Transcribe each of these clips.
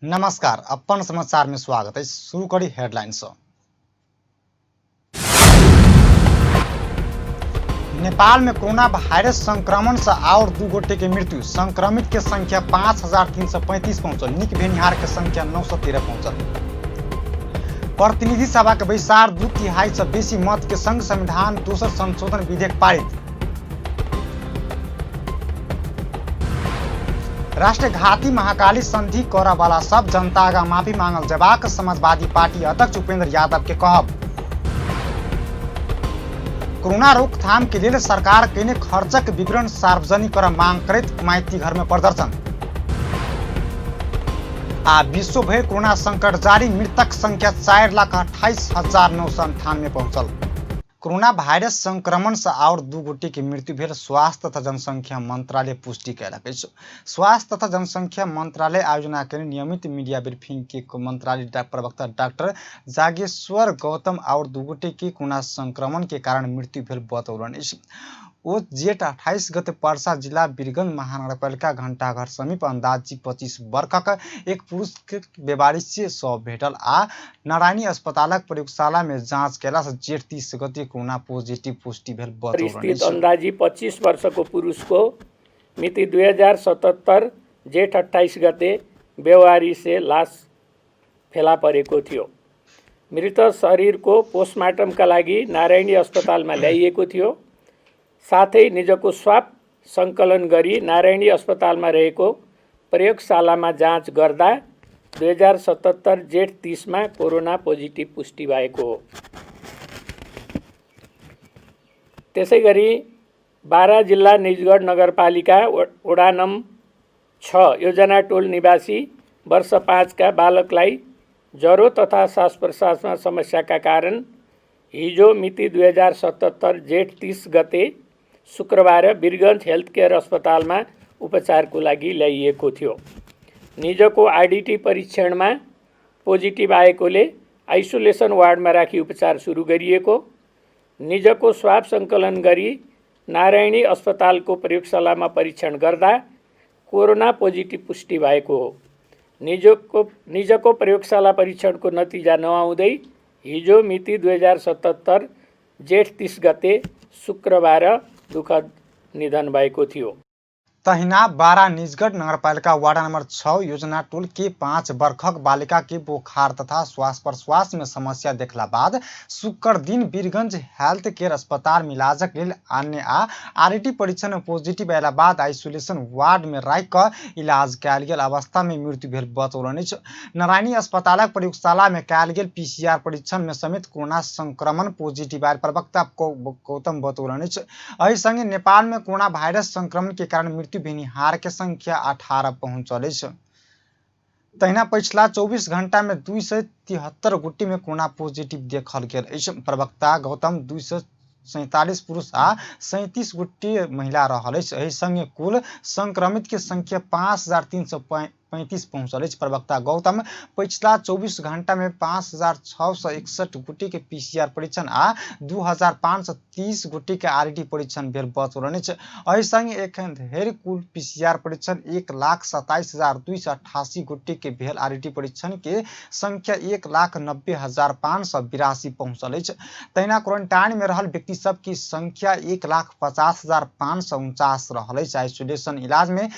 नमस्कार, अपन समाचार में स्वागत है। शुरू करी हेडलाइन से। नेपाल में कोरोना वायरस संक्रमण से और 2 गोटे के मृत्यु। संक्रमित के संख्या 5335 पहुंचल। निक भेनिहार के संख्या 913 पहुंचल। प्रतिनिधि सभा के बैसार 2/3 से बेसी मत के संग संविधान दोसर संशोधन विधेयक पारित। राष्ट्रघाती महाकाली संधि करऽ वाला सब जनता आगा माफी मांगल जबाक समाजवादी पार्टी अध्यक्ष उपेंद्र यादव के कहब। कोरोना रोकथाम के लेल सरकार केने खर्चक विवरण सार्वजनिक करऽ मांग करैत माइती घर में प्रदर्शन। आ विश्व भरि कोरोना संकट जारी, मृतक संख्या 4,28,998 पहुंचल। कोरोना वायरस संक्रमण से और 2 गोटे के मृत्यु भेल स्वास्थ्य तथा जनसंख्या मंत्रालय पुष्टि कयलक अछि। स्वास्थ्य तथा जनसंख्या मंत्रालय आयोजना केने नियमित मीडिया ब्रीफिंग के मंत्रालय प्रवक्ता डॉक्टर जागेश्वर गौतम और 2 गोटे के कोरोना संक्रमण के कारण मृत्यु भेल बतौलनि अछि। ओ जेठ 28 गते पर्सा जिला वीरगंज महानगरपालिका घंटाघर समीप अंदाजी 25 वर्षक एक पुरुष के बेवारिशी शव भेटल आ नारायणी अस्पतालक प्रयोगशाला में जांच कयला से जेठ 30 गते कोरोना पॉजिटिव पुष्टि भेल बतौलनि स्थित अंदाजी 25 वर्षको पुरुषको मिति 2077 जेठ 28 गते बेवारिसे लास फेला परेको थियो। मृत शरीरको पोस्टमार्टमका लागि नारायणी अस्पतालमा ल्याइएको थियो। साथै निजको स्वाब सङ्कलन गरी नारायणी अस्पतालमा रहेको प्रयोगशालामा जाँच गर्दा 2077 जेठ 30 मा कोरोना पोजिटिभ पुष्टि भएको हो। त्यसैगरी बारा जिल्ला निजगढ नगरपालिका वडा नम्बर 6 योजना टोल निवासी वर्ष 5 का बालकलाई ज्वरो तथा श्वास प्रश्वासमा समस्याका कारण हिजो मिति 2077 जेठ 30 गते शुक्रबार वीरगञ्ज हेल्थ केयर अस्पतालमा उपचारको लागि ल्याइएको थियो। निजको आरडिटी परीक्षणमा पोजिटिभ आएकोले आइसोलेसन वार्डमा राखी उपचार सुरु गरिएको। निजको स्वाब सङ्कलन गरी नारायणी अस्पतालको प्रयोगशालामा परीक्षण गर्दा कोरोना पोजिटिभ पुष्टि भएको हो। निजको प्रयोगशाला परीक्षणको नतिजा नआउँदै हिजो मिति 2077 जेठ 30 गते शुक्रबार दुखद निधन भएको थियो। तहिना बारा निजगढ नगरपालिका वार्ड नंबर 6 योजना टोल के 5 वर्षक बालिका के बोखार तथा श्वास प्रश्वास में समस्या देखला बाद शुक्र दिन वीरगंज हेल्थ केयर अस्पताल में इलाजक लेल अन्य आ आरटी परीक्षण में पॉजिटिव अयला बाद आइसोलेशन वार्ड में राखि कऽ इलाज कयल गेल अवस्था में मृत्यु भेल बतौलनि अछि। नारायणी अस्पतालक प्रयोगशाला में कयल गेल पीसीआर परीक्षण में समेत कोरोना संक्रमण पॉजिटिव आयल प्रवक्ता गौतम बतौलनि अछि। एहि संगे नेपाल में कोरोना वायरस संक्रमण के कारण मृत्यु भेनिहार के संख्या 18 पहुंचल अछि। तहिना पछिला 24 घंटा में 273 गोटे में कोरोना पॉजिटिव देखल गेल अछि। प्रवक्ता गौतम 247 पुरुष आ 37 गोटे महिला रहल अछि। एहि संगे कुल संक्रमित के संख्या 5335 पहुंचल अछि। प्रवक्ता गौतम पछिला 24 घंटा में 5661 गोटे के पीसीआर परीक्षण आ 2530 गोटे के आरटी परीक्षण भेल बतौलनि अछि। एहि संगे एखन धरि कुल पीसीआर परीक्षण 1,27,288 गोटे के भेल आरटी परीक्षण के संख्या 1,90,582 पहुंचल अछि। तहिना क्वारंटाइन में रहल व्यक्ति सब की संख्या 1,50,549 रहल अछि। आइसोलेशन इलाज में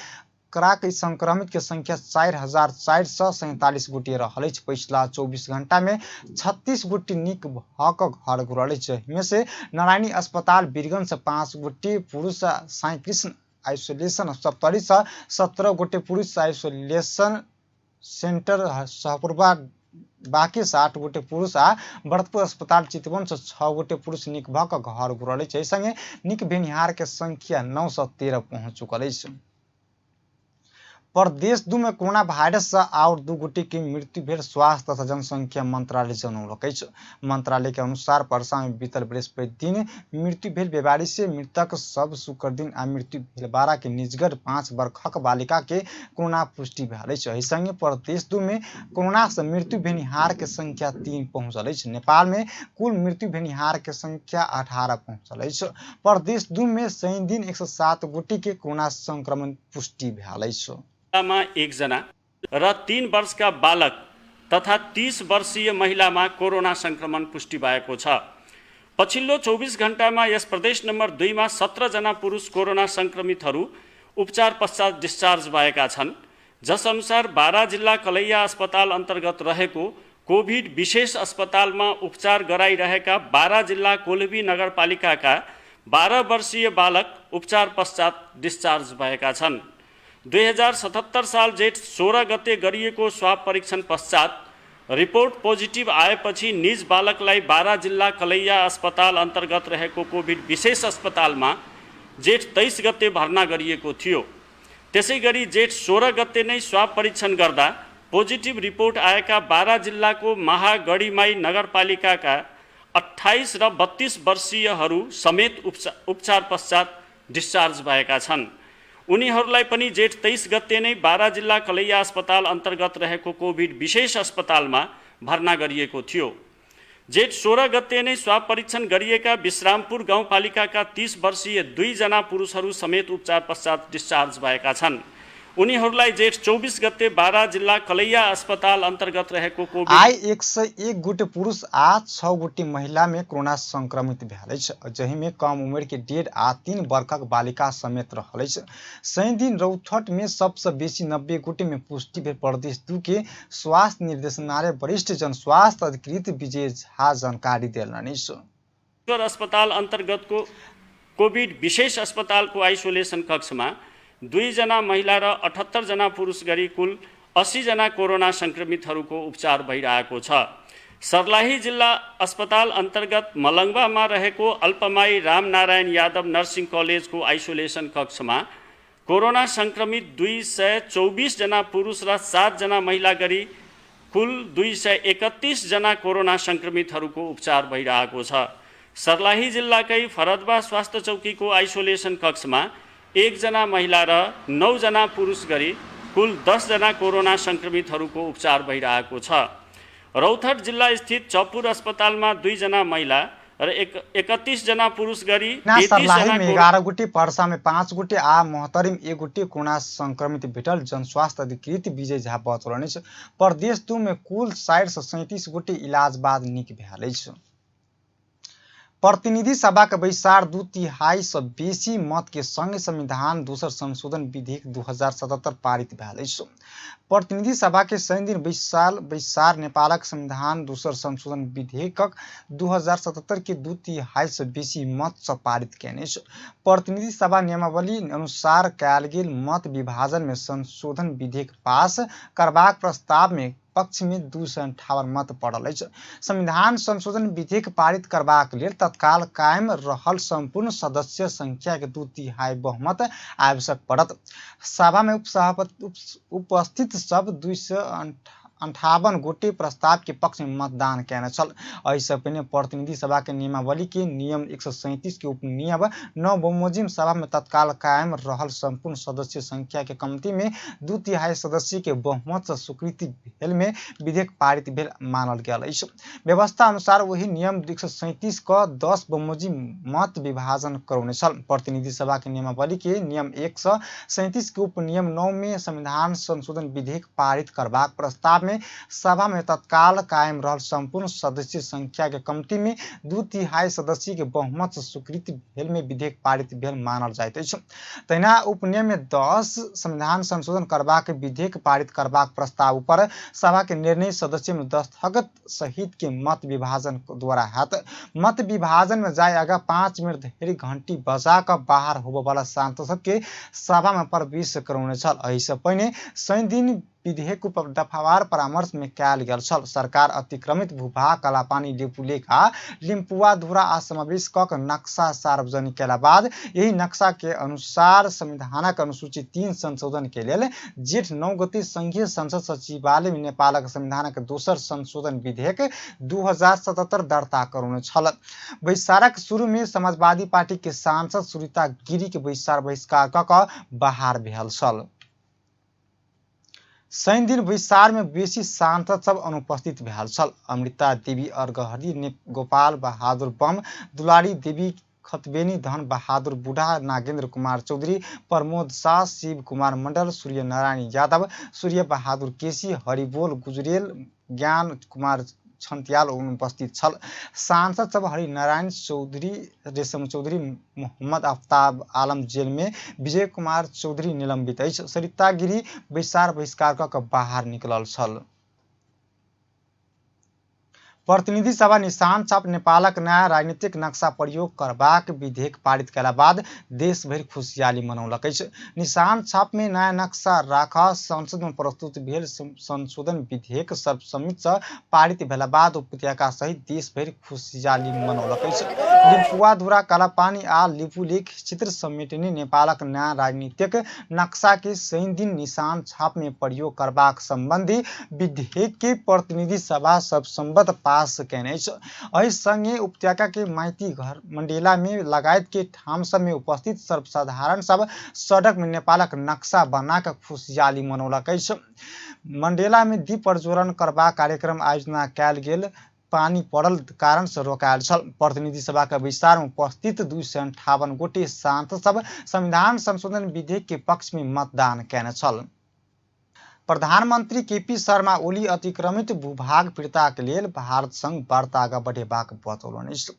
कराक संक्रमित के संख्या 4,447 गोटे रहल अछि। पछिला 24 घंटा में 36 गोटे निक भऽ कऽ घर घुरल अछि। एहिमे से नारायणी अस्पताल वीरगंज से 5 गोटे पुरुष, साई कृष्ण आइसोलेशन सप्तरी से 17 गोटे पुरुष, आइसोलेशन सेंटर सहपुरवा बाकी से 8 गोटे पुरुष आ भरतपुर अस्पताल चितवन से 6 गोटे पुरुष निक भऽ कऽ घर घुरल अछि। एहि संगे निक भेनिहार के संख्या 913 पहुंच चुकल अछि। प्रदेश 2 में कोरोना वायरस से और 2 गोटे के मृत्यु भेल स्वास्थ्य तथा जनसंख्या मंत्रालय जनौलक अछि। मंत्रालय के अनुसार परसा में बीतल बृहस्पति दिन मृत्यु भेल बीमारी से मृतक सब शुक्र दिन आ मृत्यु भेल बारा के निजगढ़ 5 वर्षक बालिका के कोरोना पुष्टि भेल अछि। एहि संगे प्रदेश 2 में कोरोना से मृत्यु भेनिहार के संख्या 3 पहुंचल अछि। नेपाल में कुल मृत्यु भेनिहार के संख्या 18 पहुंचल अछि। प्रदेश 2 में शनि दिन 107 गोटे के कोरोना संक्रमण पुष्टि भेल अछि। मा एकजना र 3 वर्षका बालक तथा 30 वर्षीय महिलामा कोरोना संक्रमण पुष्टि भएको छ। पछिल्लो 24 घण्टामा यस प्रदेश नम्बर 2 मा 17 जना पुरुष कोरोना संक्रमितहरू उपचार पश्चात डिस्चार्ज भएका छन्। जसअनुसार बारा जिल्ला कलैया अस्पताल अन्तर्गत रहेको कोभिड विशेष अस्पतालमा उपचार गराइरहेका बारा जिल्ला कोल्हबी नगरपालिकाका 12 वर्षीय बालक उपचार पश्चात डिस्चार्ज भएका छन्। 2077 साल जेठ 16 गते गरिएको स्वाब परीक्षण पश्चात रिपोर्ट पोजिटिभ आएपछि निज बालकलाई बारा जिल्ला कलैया अस्पताल अन्तर्गत रहेको कोभिड विशेष अस्पतालमा जेठ 23 गते भर्ना गरिएको थियो। त्यसैगरी जेठ 16 गते नै स्वाब परीक्षण गर्दा पोजिटिभ रिपोर्ट आएका बारा जिल्लाको महागढीमाई नगरपालिकाका 28 र 32 वर्षीयहरू समेत उपचार पश्चात डिस्चार्ज भएका छन्। उनीहरूलाई पनि जेठ 23 गते नै बारा जिल्ला कलैया अस्पताल अन्तर्गत रहेको कोभिड विशेष अस्पतालमा भर्ना गरिएको थियो। जेठ 16 गते नै स्वाब परीक्षण गरिएका विश्रामपुर गाउँपालिकाका 30 वर्षीय 2 जना पुरुषहरू समेत उपचार पश्चात डिस्चार्ज भएका छन्। उनीहरूलाई जेठ 24 गते बारा जिल्ला कलैया अस्पताल अन्तर्गत रहेको कोभिड आइ 101 गोटे पुरुष आ 6 गोटे महिला में कोरोना संक्रमित भेल अछि, जाहिमे कम उम्र के 1.5 आ 3 वर्षक बालिका समेत रहल अछि। शनि दिन रौतहट में सबसँ बेसी 90 गोटे में पुष्टि भेल प्रदेश 2 के स्वास्थ्य निर्देशनालय वरिष्ठ जन स्वास्थ्य अधिकृत विजय झा जानकारी देलनि अछि। अस्पताल अन्तर्गतको कोभिड विशेष अस्पतालको आइसोलेसन कक्षमा 2 जना महिला र 78 जना पुरुष गरी कुल 80 जना कोरोना संक्रमितहरूको उपचार भइरहेको छ। सर्लाही जिल्ला अस्पताल अन्तर्गत मलङ्गवामा रहेको अल्पमाई रामनारायण यादव नर्सिङ कलेजको आइसोलेसन कक्षमा कोरोना संक्रमित 224 जना पुरुष र 7 जना महिला गरी कुल 231 जना कोरोना संक्रमितहरूको उपचार भइरहेको छ। सर्लाही जिल्लाकै फरदबा स्वास्थ्य चौकीको आइसोलेसन कक्षमा 1 जना महिला र 9 जना पुरुष गरी कुल 10 जना कोरोना संक्रमितहरूको उपचार भइरहेको छ। रौतहट जिल्ला स्थित चपुर अस्पतालमा 2 जना महिला र 31 जना पुरुष गरी 33 सर्लाही में 11 गोटे, पर्सा में 5 गोटे आ महोत्तरी में 1 गोटे कोरोना संक्रमित भेटल जनस्वास्थ्य अधिकृत विजय झा बतौलनि अछि। प्रदेश 2 में कुल 437 गोटे इलाज बाद नीक भेल अछि। प्रतिनिधि सभा के बैसार 2/3 सँ बेसी मत के संग संविधान दोसर संशोधन विधेयक 2077 पारित भेल अछि। प्रतिनिधि सभा के शनिदिन बैसार नेपालक संविधान दोसर संशोधन विधेयकक 2077 के 2/3 सँ बेसी मत सँ पारित कयने अछि। प्रतिनिधि सभा नियमावली अनुसार कयल गेल मत विभाजन में संशोधन विधेयक पास करबाक प्रस्ताव में पक्ष में 258 मत पड़ल अछि। संविधान संशोधन विधेयक पारित करबाक लेल तत्काल कायम रहल संपूर्ण सदस्य संख्या के 2/3 बहुमत आवश्यक पड़त। सभा में उपस्थित सब 258 गोटे प्रस्ताव के पक्ष में मतदान कयने छल। एहिसँ पहिने प्रतिनिधि सभा के नियमावली के नियम 137 के उपनियम 9 बमोजिम सभा में तत्काल कायम रहल संपूर्ण सदस्य संख्या के कमती में 2/3 सदस्य के बहुमत सँ स्वीकृति भेल में विधेयक पारित भेल मानल गेल अछि। व्यवस्था अनुसार वही नियम 137 क 10 बमोजिम मत विभाजन करौने छल। प्रतिनिधि सभा के नियमावली के नियम 137 के उपनियम 9 में संविधान संशोधन विधेयक पारित करबाक प्रस्ताव में सभा में तत्काल कायम रहल संपूर्ण सदस्य संख्या के कमती में 2/3 सदस्य के बहुमत से स्वीकृति भेल में विधेयक पारित भेल मानल जाइत अछि। तहिना उपनियम में 10 संविधान संशोधन करबाक विधेयक पारित करबाक प्रस्ताव पर सभा के निर्णय सदस्य में दस्तखत सहित के मत विभाजन द्वारा हैत। मत विभाजन में जाय आगा 5 मिनट धरि घंटी बजा कऽ बाहर होबय वाला सांसद के सभा में प्रवेश करौने छल। एहिसँ पहिने शनिदिन विधेयक दफावार परामर्श में कयल गेल छल। सरकार अतिक्रमित भूभाग कालापानी लिपुलेख आ लिम्पुआ धुरा आ समावेश कऽ के नक्शा सार्वजनिक कयला बाद एहि नक्शा के अनुसार संविधानक अनुसूची 3 संशोधन के लेल जेठ 9 गते संघीय संसद सचिवालय में नेपालक संविधानक दोसर संशोधन विधेयक 2077 दर्ता करौने छल। बैसारक शुरू में समाजवादी पार्टी के सांसद सुरीता गिरी के बैसार बहिष्कार कऽ कऽ बाहर भेल छल। शनिदिन बैसार में बेसी सांसद सब अनुपस्थित भेल छल। अमृता देवी अर्घहरी, गोपाल बहादुर बम, दुलारी देवी खतबेनी, धन बहादुर बुढ़ा, नागेन्द्र कुमार चौधरी, प्रमोद शाह, शिव कुमार मंडल, सूर्य नारायण यादव, सूर्य बहादुर केसी, हरिबोल गुजरेल, ज्ञान कुमार छन्त्याल उपस्थित छल। सांसद सब हरिनारायण चौधरी, रेशम चौधरी, मोहम्मद आफ्ताब आलम जेल में, विजय कुमार चौधरी निलंबित अछि। सरिता गिरी बैसार बहिष्कार क बाहर निकलल छल। प्रतिनिधि सभा निशान छाप नेपालक नयाँ राजनीतिक नक्शा प्रयोग करबाक विधेयक पारित कयला बाद देशभरि खुशियाली मनौलक अछि। निशान छाप में नयाँ नक्शा राख संसद में प्रस्तुत भेल संशोधन विधेयक सर्वसम्मति से पारित भेला बाद उपत्यका सहित देशभरि खुशियाली मनौलक अछि। लिम्पुआधुरा, कालापानी आ लिपुलेख चित्र समेटने नेपालक नयाँ राजनीतिक नक्शा के शनिदिन निशान छाप में प्रयोग करबाक संबंधी विधेयक के प्रतिनिधि सभा सर्वसम्मत पास कयने अछि। एहि संगे उपत्यका के माइती घर मंडेला में लगायत के ठाम सब में उपस्थित सर्वसाधारण सब सड़क में नेपालक नक्शा बना के खुशियाली मनौलक अछि। मंडेला में दीप प्रज्वलन करबाक कार्यक्रम आयोजना कयल गेल पानी पड़ल कारण से रोकायल छल। प्रतिनिधि सभा के बैसार में उपस्थित 258 गोटे सांसद सब संविधान संशोधन विधेयक के पक्ष में मतदान कयने छल। प्रधानमंत्री केपी शर्मा ओली अतिक्रमित भूभाग फिर्ताक लेल भारत संग वार्ता आगा बढ़ेबाक बतौलनि अछि।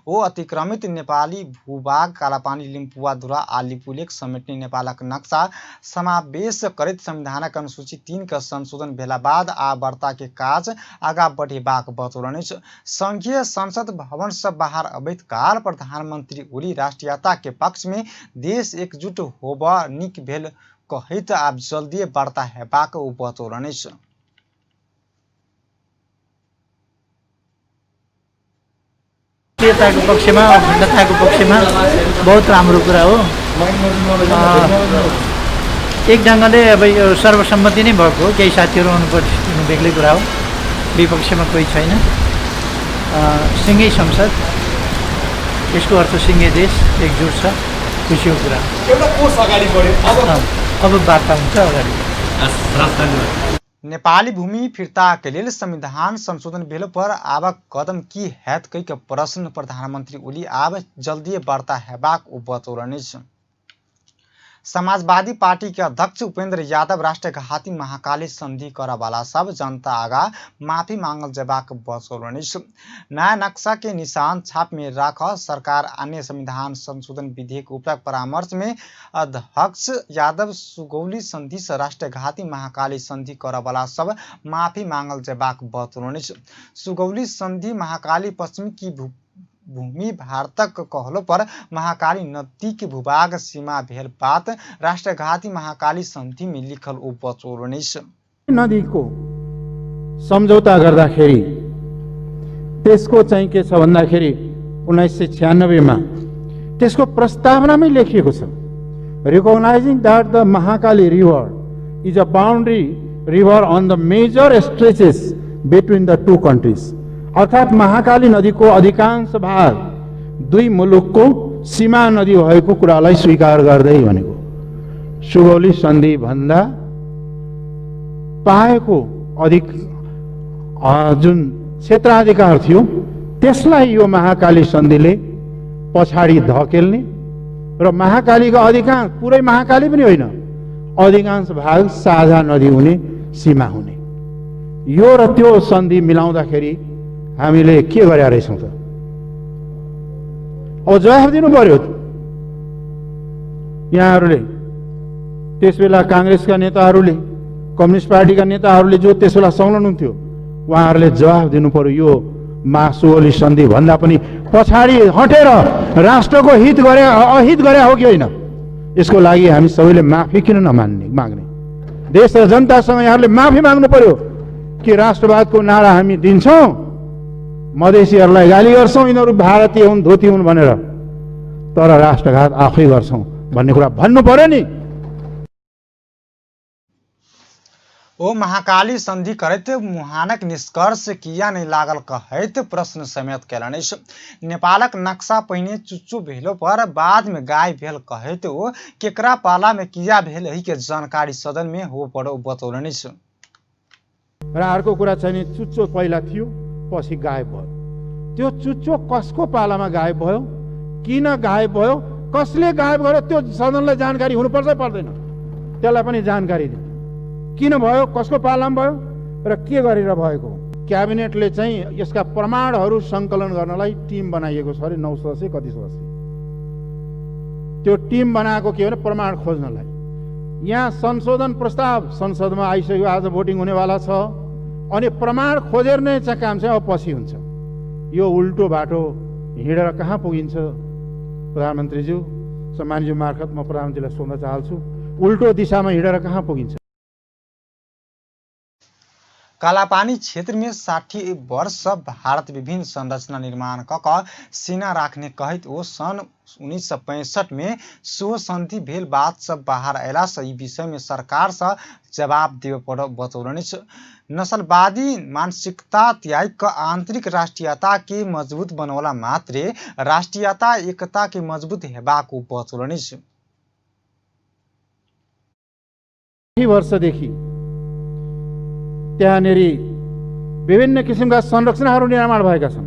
ओ अतिक्रमित नेपाली भूभाग कालापानी, लिम्पुआधुरा आ लिपुलेख समेटने नेपालक नक्शा समावेश करैत संविधानक अनुसूची 3 के संशोधन भेला बाद आ वार्ता के काज आगा बढ़ेबाक बतौलनि अछि। संघीय संसद भवन से बाहर अबैत काल प्रधानमंत्री ओली राष्ट्रीयता के पक्ष में देश एकजुट होबऽ नीक भेल कहैत आब जल्दिए वार्ता हेबाक ओ बतौलनि अछि। राष्ट्रियताको पक्षमा, अखण्डताको पक्षमा बहुत राम्रो कुरा हो। एक ढङ्गले अब यो सर्वसम्मति नै भएको हो, केही साथीहरू अनुपस्थित हुनु बेग्लै कुरा हो, विपक्षमा कोही छैन। सिँगै संसद, यसको अर्थ सिँगै देश एकजुट छ, खुसीको कुरा। एउटा कोष अगाडि बढ्यो, अब वार्ता हुन्छ अगाडि। नेपाली भूमि फिर्ताके लेल संविधान संशोधन भेल पर आब कदम की हैत कहि के प्रश्न प्रधानमंत्री ओली आब जल्दिए वार्ता हेबाक ओ बतौलनि अछि। समाजवादी पार्टी के अध्यक्ष उपेंद्र यादव राष्ट्रघाती महाकाली संधि करऽवाला सब जनता आगा माफी मांगल जेबाक बतौलनि अछि। नया नक्शा के निशान छाप में राख सरकार अन्य संविधान संशोधन विधेयक ऊपर परामर्श में अध्यक्ष यादव सुगौली संधि से राष्ट्रघाती महाकाली संधि करऽवाला सब माफी मांगल जेबाक बतौलनि अछि। सुगौली संधि महाकाली पश्चिम की भूमि भारतक कहलो पर महाकाली नदी के भूभाग सीमा भेल बात राष्ट्रघाती महाकाली संधि में लिखल ओ बतौलनि अछि। नदीको सम्झौता गर्दाखेरि त्यसको चाहिँ के छ भन्दाखेरि 1996 मा त्यसको प्रस्तावनामै लेखिएको छ, recognizing that the Mahakali river is a boundary river on the major stretches between the two countries. अर्थात् महाकाली नदीको अधिकांश भाग दुई मुलुकको सीमा नदी भएको कुरालाई स्वीकार गर्दै भनेको सुगौली सन्धि भन्दा पाएको अधिक जुन क्षेत्राधिकार थियो त्यसलाई यो महाकाली सन्धिले पछाडि धकेल्ने र महाकालीको अधिकांश, पुरै महाकाली पनि होइन, अधिकांश भाग साझा नदी हुने, सीमा हुने, यो र त्यो सन्धि मिलाउँदाखेरि हामीले के गरेका रहेछौँ त? अब जवाफ दिनु पर्यो यहाँहरूले। त्यसबेला काङ्ग्रेसका नेताहरूले, कम्युनिस्ट पार्टीका नेताहरूले जो त्यसबेला संलग्न हुन्थ्यो उहाँहरूले जवाफ दिनु पर्यो। यो सुगौली सन्धि भन्दा पनि पछाडि हटेर राष्ट्रको हित गरे अहित गरे हो कि होइन? यसको लागि हामी सबैले माफी किन नमान्ने माग्ने? देश र जनतासँग यहाँहरूले माफी माग्नु पर्यो कि राष्ट्रवादको नारा हामी दिन्छौँ, मधेसीहरूलाई गाली गर्छौँ, यिनीहरू भारतीय हुन्, धोती हुन् भनेर, तर राष्ट्रघात आफै गर्छौँ भन्ने कुरा भन्नु पर्यो नि। ओ महाकाली संधि करैत मुहानक निष्कर्ष किया नहि लागल कहैत प्रश्न समेत कयलनि अछि। नेपालक नक्शा पहिने चुच्चो भेलो पर बाद में गाय भेल कहैत ओ केकरा पाला में किया भेल एहि के जानकारी सदन में हो पर बतौलनि अछि। र अर्को कुरा चाहिँ नि चुच्चो पहिला थियो, पछि गायब भयो। त्यो चुच्चो कसको पालामा गायब भयो, किन गायब भयो, कसले गायब गर्यो, त्यो सदनलाई जानकारी हुनुपर्छ पर्दैन? त्यसलाई पनि जानकारी दिनु। किन भयो, कसको पालामा भयो र के गरेर भएको? क्याबिनेटले चाहिँ यसका प्रमाणहरू सङ्कलन गर्नलाई टिम बनाइएको छ अरे, 9 सदस्य कति सदस्य। त्यो टिम बनाएको के भने प्रमाण खोज्नलाई। यहाँ संशोधन प्रस्ताव संसदमा आइसक्यो, आज भोटिङ हुनेवाला छ, अनि प्रमाण खोजेर नै चाहिँ काम चाहिँ अब पछि हुन्छ। यो उल्टो बाटो हिँडेर कहाँ पुगिन्छ प्रधानमन्त्रीज्यू? सम्मानज्यू मार्फत म प्रधानमन्त्रीलाई सोध्न चाहन्छु, उल्टो दिशामा हिँडेर कहाँ पुगिन्छ? कालापानी क्षेत्र में 60 वर्ष भारत विभिन्न संरचना निर्माण क सेना राख्ने कहैत ओ सन् 1965 में सो संधि भेल बात सब बाहर अयला से ई विषय में सरकार से जवाब देवे पड़ बतौलनि। नस्लवादी मानसिकता त्याग क आंतरिक राष्ट्रीयता के मजबूत बनौला मात्रे राष्ट्रीयता एकता के मजबूत हेबाक ओ बतौलनि। वर्षदेखि त्यहाँनेरि विभिन्न किसिमका संरचनाहरू निर्माण भएका छन्,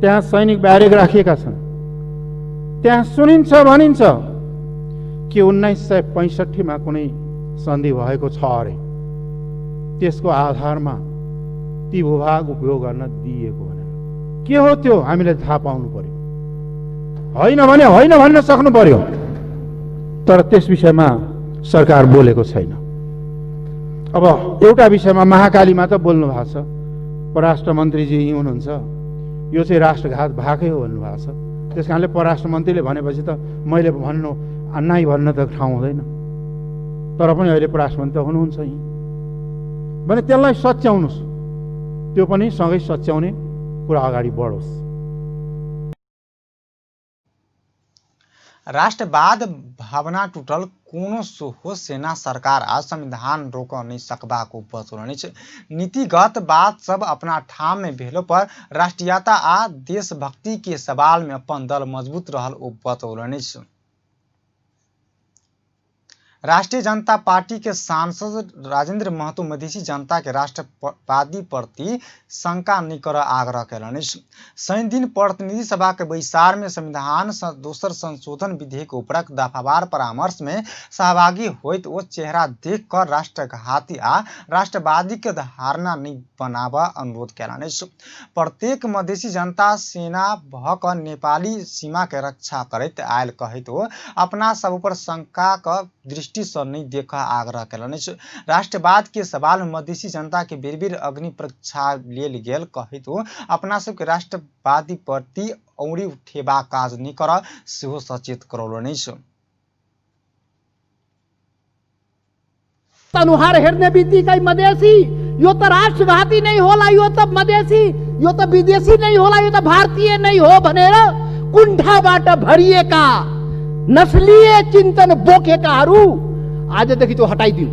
त्यहाँ सैनिक ब्यारेक राखिएका छन्। त्यहाँ सुनिन्छ भनिन्छ कि 1965 मा कुनै सन्धि भएको छ अरे, त्यसको आधारमा ती भूभाग उपयोग गर्न दिइएको भनेर। के हो त्यो हामीले थाहा पाउनु पर्यो, होइन भने होइन भन्न सक्नु पर्यो। तर त्यस विषयमा सरकार बोलेको छैन। अब एउटा विषयमा महाकालीमा त बोल्नु भएको छ, परराष्ट्र मन्त्रीजी यहीँ हुनुहुन्छ, यो चाहिँ राष्ट्रघात भएकै हो भन्नुभएको छ। त्यस कारणले परराष्ट्र मन्त्रीले भनेपछि त मैले भन्नु नाइ भन्न त ठाउँ हुँदैन, तर पनि अहिले परराष्ट्र मन्त्री त हुनुहुन्छ यहीँ भने त्यसलाई सच्याउनुहोस्, त्यो पनि सँगै सच्याउने कुरा अगाडि बढोस्। राष्ट्रवाद भावना टूटल कोनो सोहो सेना सरकार आ संविधान रोक नहीं सकबाक ओ बतौलनि। नीतिगत बात सब अपना ठाम में भेलो पर राष्ट्रीयता आ देशभक्ति के सवाल में अपन दल मजबूत रहल ओ बतौलनि। राष्ट्रीय जनता पार्टी के सांसद राजेंद्र महतो मधेसी जनता के राष्ट्रवादी प्रति शंका नहि करऽ आग्रह कयलनि। शनिदिन प्रतिनिधि सभा के बैसार में संविधान दोसर संशोधन विधेयक ऊपरक दफावार परामर्श में सहभागी होइत ओ चेहरा देख कऽ राष्ट्रघाती आ राष्ट्रवादी के धारणा नहि बनाबऽ अनुरोध कयलनि। प्रत्येक मधेसी जनता सेना भऽ कऽ नेपाली सीमा के रक्षा करैत आयल कहैत ओ अपना सब ऊपर शंका क दृष्टि से नहीं देख आग्रह कयलनि। राष्ट्रवाद के सवाल में मधेसी जनता के बेर बेर अग्नि परीक्षा लेल गेल कहैत ओ अपना सबके राष्ट्रवादी प्रति औंरी उठेबाक काज नहि करऽ सेहो सचेत करौलनि। अनुहार हेर्ने बित्तिकै मधेसी यो त राष्ट्रघाती नै होला, यो त मधेसी, यो त विदेशी नै होला, यो त भारतीय नै हो भनेर कुण्ठाबाट भरिएका नस्लीय चिन्तन बोकेकाहरू आजदेखि त्यो हटाइदिऊ,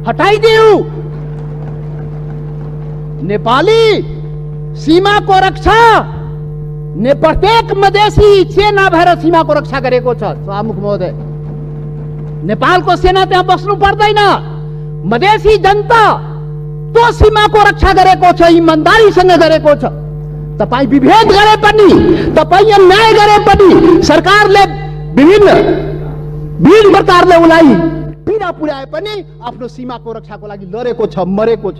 हटाइदिऊ। नेपाली सीमाको रक्षा ने प्रत्येक मधेसी सेना भएर सीमाको रक्षा गरेको छ। सभामुख महोदय, नेपालको सेना त्यहाँ बस्नु पर्दैन, मधेसी जनता त्यो सीमाको रक्षा गरेको छ, इमान्दारीसँग गरेको छ। तपाईँ विभेद गरे पनि, तपाईँ अन्याय गरे पनि, सरकारले विभिन्न विभिन्न प्रकारले उसलाई पीडा पुर्याए पनि आफ्नो सीमाको रक्षाको लागि लडेको छ, मरेको छ।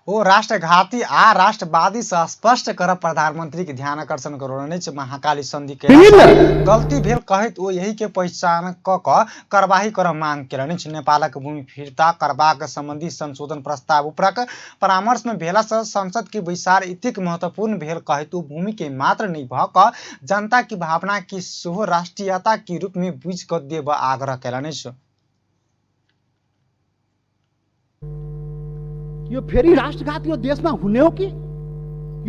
ओ राष्ट्रघाती आ राष्ट्रवादी से स्पष्ट कर प्रधानमंत्री के ध्यान आकर्षण करौलनि। महाकाली संधि के गलती भेल कहैत ओ यही के पहचान क कार्रवाई कर मांग केलनि। नेपालक भूमि फिर्ता करबाक संबंधी संशोधन प्रस्ताव उपरक परामर्श में भेला से संसद के बैसार इतेक महत्वपूर्ण भेल कहैत ओ भूमि के मात्र नहीं भ क जनता की भावना की सेहो राष्ट्रीयता के रूप में बुझि क देब आग्रह केलनि। यो फेरि राष्ट्रघात यो देशमा हुने हो कि?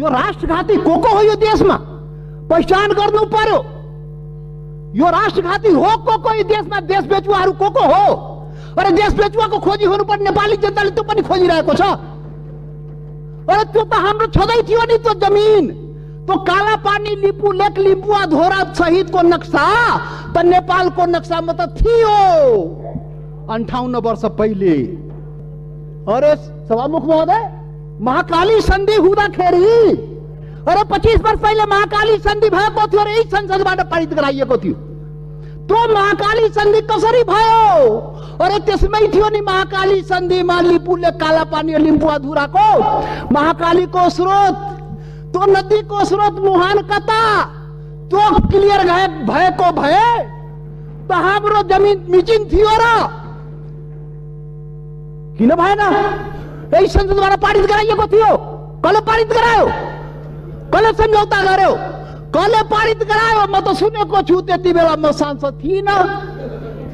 यो राष्ट्रघाती को को हो यो देशमा पहिचान गर्नु पर्यो। यो राष्ट्रघाती हो को को यो देशमा? देश बेचुवाहरू को को हो? अरे देश बेचुवाको खोजी हुनु पर्ने, नेपाली जनताले त्यो पनि खोजिरहेको छ। अरे त्यो त हाम्रो छँदै थियो नि त्यो जमिन, त्यो काला पानी लिपु लेक लिम्बुआ धोरा सहितको नक्सा त नेपालको नक्सामा त थियो 58 वर्ष पहिले। अरे सभामुख महोदय, महाकाली सन्धि हुँदाखेरि अरे 25 वर्ष पहिले महाकाली सन्धि भएको थियो र यही संसदबाट पारित गराइएको थियो। त्यो महाकाली सन्धि कसरी भयो? अरे त्यसमै थियो नि महाकाली सन्धिमा लिपुले काला पानी र लिम्पुवाधुराको महाकालीको स्रोत, त्यो नदीको स्रोत मुहान कता, त्यो क्लियर भएको भए त हाम्रो जमिन मिचिन थियो र किन भएन? यही संसदबाट पारित गराइएको थियो। कसले पारित गरायो? कसले सम्झौता गर्यो? कसले पारित गरायो? म त सुनेको छु, त्यति बेला म सांसद थिइनँ,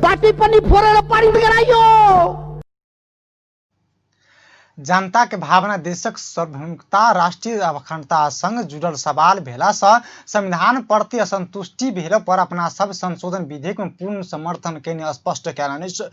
पार्टी पनि फोरेर पारित गराइयो। जनता के भावना देशक सार्वभौमिकता, राष्ट्रिय अखण्डता संग जुड़ल सवाल भेला सँ संविधान प्रति असंतुष्टि भेला पर अपना सब संशोधन विधेयक में पूर्ण समर्थन केने स्पष्ट कयलनि अछि।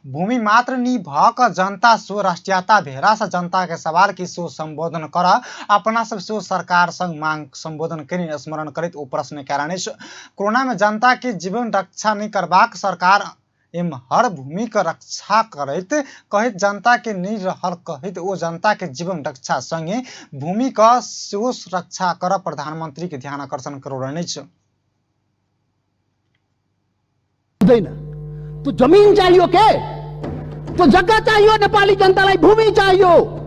भूमि मात्र नि भ क जनता सो राष्ट्रीयता भेला सँ जनता के सवाल के सो संबोधन कर अपना सब सो सरकार संग मांग संबोधन केने स्मरण करैत ओ प्रश्न कयलनि अछि। कोरोना में जनता के जीवन रक्षा नहि करबाक सरकार एम्हर भूमिक रक्षा करैत कहैत जनता के नहि रहल कहैत ओ जनता के जीवन रक्षा संगे भूमिक सेहो रक्षा करब प्रधानमंत्री के ध्यान आकर्षण करौलनि अछि। हुँदैन। त्यो जमिन चाहियो के, त्यो जग्गा चाहियो, नेपाली जनतालाई भूमि चाहियो।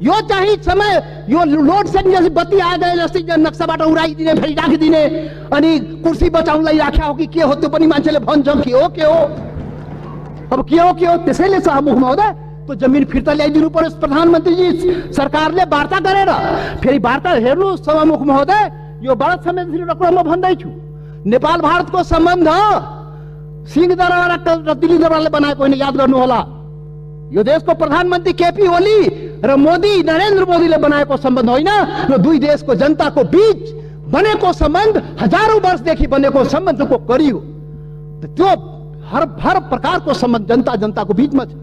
यो चाहिँ समय यो लोड सेडिङ जस्तै बत्ती आ गए जस्तै नक्साबाट उडाइदिने, फेरि राखिदिने, अनि कुर्सी बचाउनलाई राख्या हो कि के हो, त्यो पनि मान्छेले भन्छ के हो के हो, अब के हो के हो। त्यसैले सभामुख महोदय, त्यो जमिन फिर्ता ल्याइदिनु पर्यो प्रधानमन्त्रीजी, सरकारले वार्ता गरेर फेरि वार्ता। हेर्नु सभामुख महोदय, यो बडा संवेदनशील कुरा म भन्दैछु। नेपाल भारतको सम्बन्ध सिंहदरबार र दिल्ली दरबारले बनाएको होइन, याद गर्नुहोला। यो देशको प्रधानमन्त्री केपी ओली र मोदी, नरेन्द्र मोदीले बनाएको सम्बन्ध होइन। यो दुई देशको जनताको बीच बनेको सम्बन्ध, हजारौँ वर्षदेखि बनेको सम्बन्धको कडी हो। त्यो हर हर प्रकारको सम्बन्ध जनता जनताको बीचमा छ।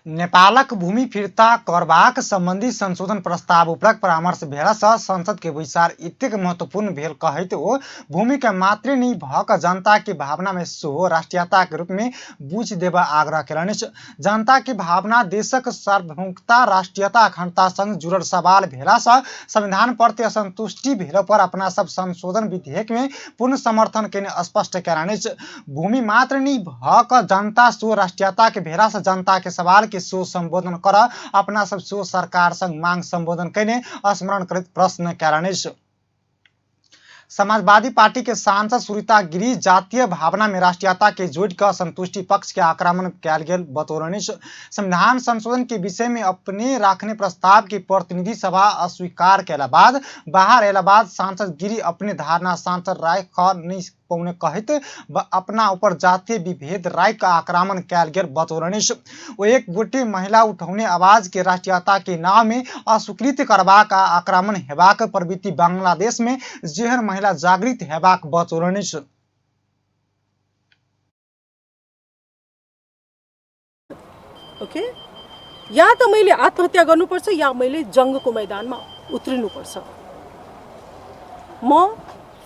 नेपालक भूमि फिर्ता करबाक संबंधी संशोधन प्रस्ताव उपरक परामर्श भेला सँ संसद के बैसार एतेक महत्वपूर्ण भेल कहैत ओ भूमि के मात्रे नहि भ क जनता के भावना में सेहो राष्ट्रीयता के रूप में बुझि देबऽ आग्रह कयलनि अछि। जनता के भावना देशक सार्वभौमिकता, राष्ट्रीयता, अखण्डता संग जुड़ल सवाल भेला सँ संविधान प्रति असंतुष्टि भेला पर अपना सब संशोधन विधेयक में पूर्ण समर्थन केने स्पष्ट कयलनि अछि। भूमि मात्र नहि भ क जनता सो राष्ट्रीयता के भेला सँ जनता के सवाल के सो संबोधन कर अपना सब सो सरकार संग मांग संबोधन केने स्मरण करैत प्रश्न कयलनि अछि। समाजवादी पार्टी के सांसद सुरीता गिरी जातीय भावना में राष्ट्रीयता के जोड़ि कऽ संतुष्टि पक्ष के आक्रमण कयल गेल बतौलनि अछि। संविधान संशोधन के विषय में अपने राखने प्रस्ताव के प्रतिनिधि सभा अस्वीकार कयला बाद बाहर अयला बाद सांसद गिरी अपने धारणा सांसद राय क नहि पौने कहैत अपना ऊपर जातीय विभेद राखि कऽ आक्रमण कयल गेल बतौलनि अछि। ओ एक गोटे महिला उठौने आवाज के राष्ट्रीयता के नाम में अस्वीकृत करबाक आ आक्रमण हेबाक प्रवृत्ति बांग्लादेश में जेहन महिला जागृत हेबाक बतौलनि अछि। ओके, या त मैले आत्महत्या गर्नुपर्छ या मैले जङ्गको मैदानमा उत्रिनुपर्छ। म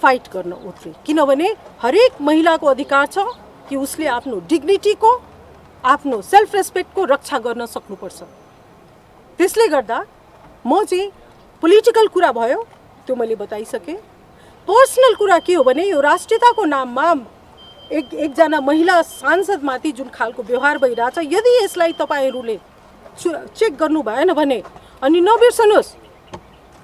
फाइट गर्न उत्रेँ, किनभने हरेक महिलाको अधिकार छ कि उसले आफ्नो डिग्निटीको, आफ्नो सेल्फ रेस्पेक्टको रक्षा गर्न सक्नुपर्छ। त्यसले गर्दा म चाहिँ पोलिटिकल कुरा भयो त्यो मैले बताइसकेँ। पर्सनल कुरा के हो भने यो राष्ट्रियताको नाममा एकजना महिला सांसदमाथि जुन खालको व्यवहार भइरहेछ, यदि यसलाई तपाईँहरूले चेक गर्नु भएन भने, अनि नबिर्सनुहोस्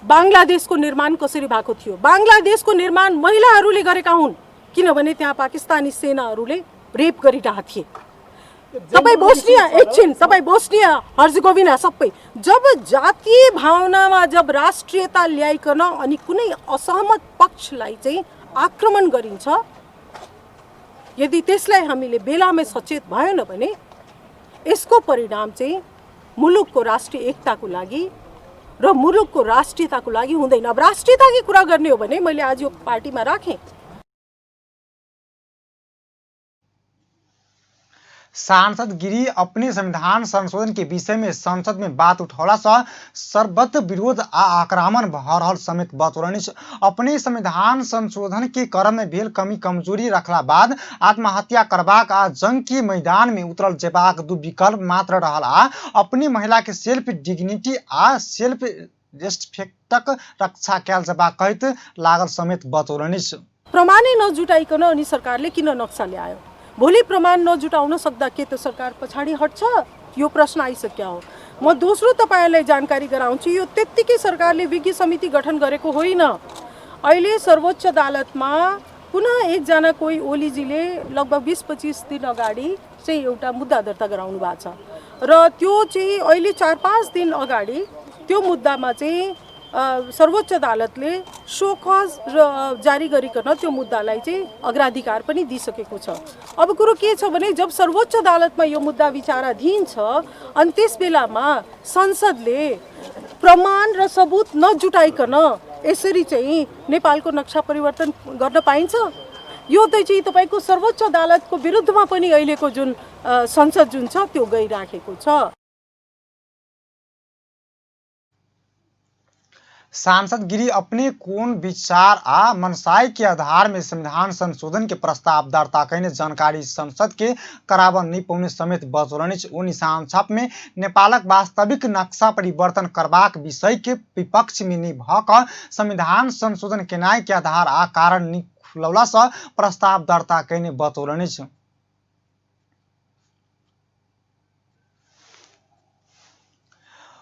बाङ्लादेशको निर्माण कसरी भएको थियो। बाङ्लादेशको निर्माण महिलाहरूले गरेका हुन्, किनभने त्यहाँ पाकिस्तानी सेनाहरूले रेप गरिरहेका थिए। तपाईँ बोस्निया, एकछिन, तपाईँ बोस्निया हर्जगोविना सबै जब जातीय भावनामा जब राष्ट्रियता ल्याइकन अनि कुनै असहमत पक्षलाई चाहिँ आक्रमण गरिन्छ, यदि त्यसलाई हामीले बेलामै सचेत भएन भने यसको परिणाम चाहिँ मुलुकको राष्ट्रिय एकताको लागि र मुलुकको राष्ट्रियताको लागि हुँदैन। अब राष्ट्रियताकै कुरा गर्ने हो भने मैले आज यो पार्टीमा राखेँ। सांसद गिरी अपने संविधान संशोधन के विषय में संसद में बात उठौला सँ सर्वत्र विरोध आ आक्रामण भऽ रहल समेत बतौलनि। अपने संविधान संशोधन के क्रम में भेल कमी कमजोरी रखला बाद आत्महत्या करबाक आ जंग के मैदान में उतरल जेबाक दू विकल्प मात्र रहल आ अपने महिला के सेल्फ डिग्निटी आ सेल्फ रेस्पेक्टक रक्षा कयल जेबाक कहैत लागल समेत बतौलनि। प्रमाणै नजुटाइकन अनि सरकारले किन नक्सा ल्यायो? भोलि प्रमाण नजुटाउन सक्दा के त सरकार पछाडि हट्छ? यो प्रश्न आइसक्यो हो। म दोस्रो तपाईँहरूलाई जानकारी गराउँछु, यो त्यत्तिकै सरकारले विज्ञ समिति गठन गरेको होइन। अहिले सर्वोच्च अदालतमा पुनः एकजना कोही ओलीजीले लगभग 20-25 दिन अगाडि चाहिँ एउटा मुद्दा दर्ता गराउनु भएको छ र त्यो चाहिँ अहिले 4-5 दिन अगाडि त्यो मुद्दामा चाहिँ सर्वोच्च अदालतले सोकज र जारी गरिकन त्यो मुद्दालाई चाहिँ अग्राधिकार पनि दिइसकेको छ। अब कुरो के छ भने जब सर्वोच्च अदालतमा यो मुद्दा विचाराधीन छ अनि त्यस बेलामा संसदले प्रमाण र सबुत नजुटाइकन यसरी चाहिँ नेपालको नक्सा परिवर्तन गर्न पाइन्छ? यो त चाहिँ तपाईँको सर्वोच्च अदालतको विरुद्धमा पनि अहिलेको जुन संसद जुन छ त्यो गइराखेको छ। सांसद गिरी अपने कोन विचार आ मनसाय के आधार में संविधान संशोधन के प्रस्ताव दर्ता कयने जानकारी संसद के कराबऽ नहि पौने समेत बतौलनि। ओ निशान छाप में नेपालक वास्तविक नक्शा परिवर्तन करबाक विषय के विपक्ष में नहि भऽ कऽ संविधान संशोधन केनाइ के आधार आ कारण नहि खुलौला सँ प्रस्ताव दर्ता कयने बतौलनि।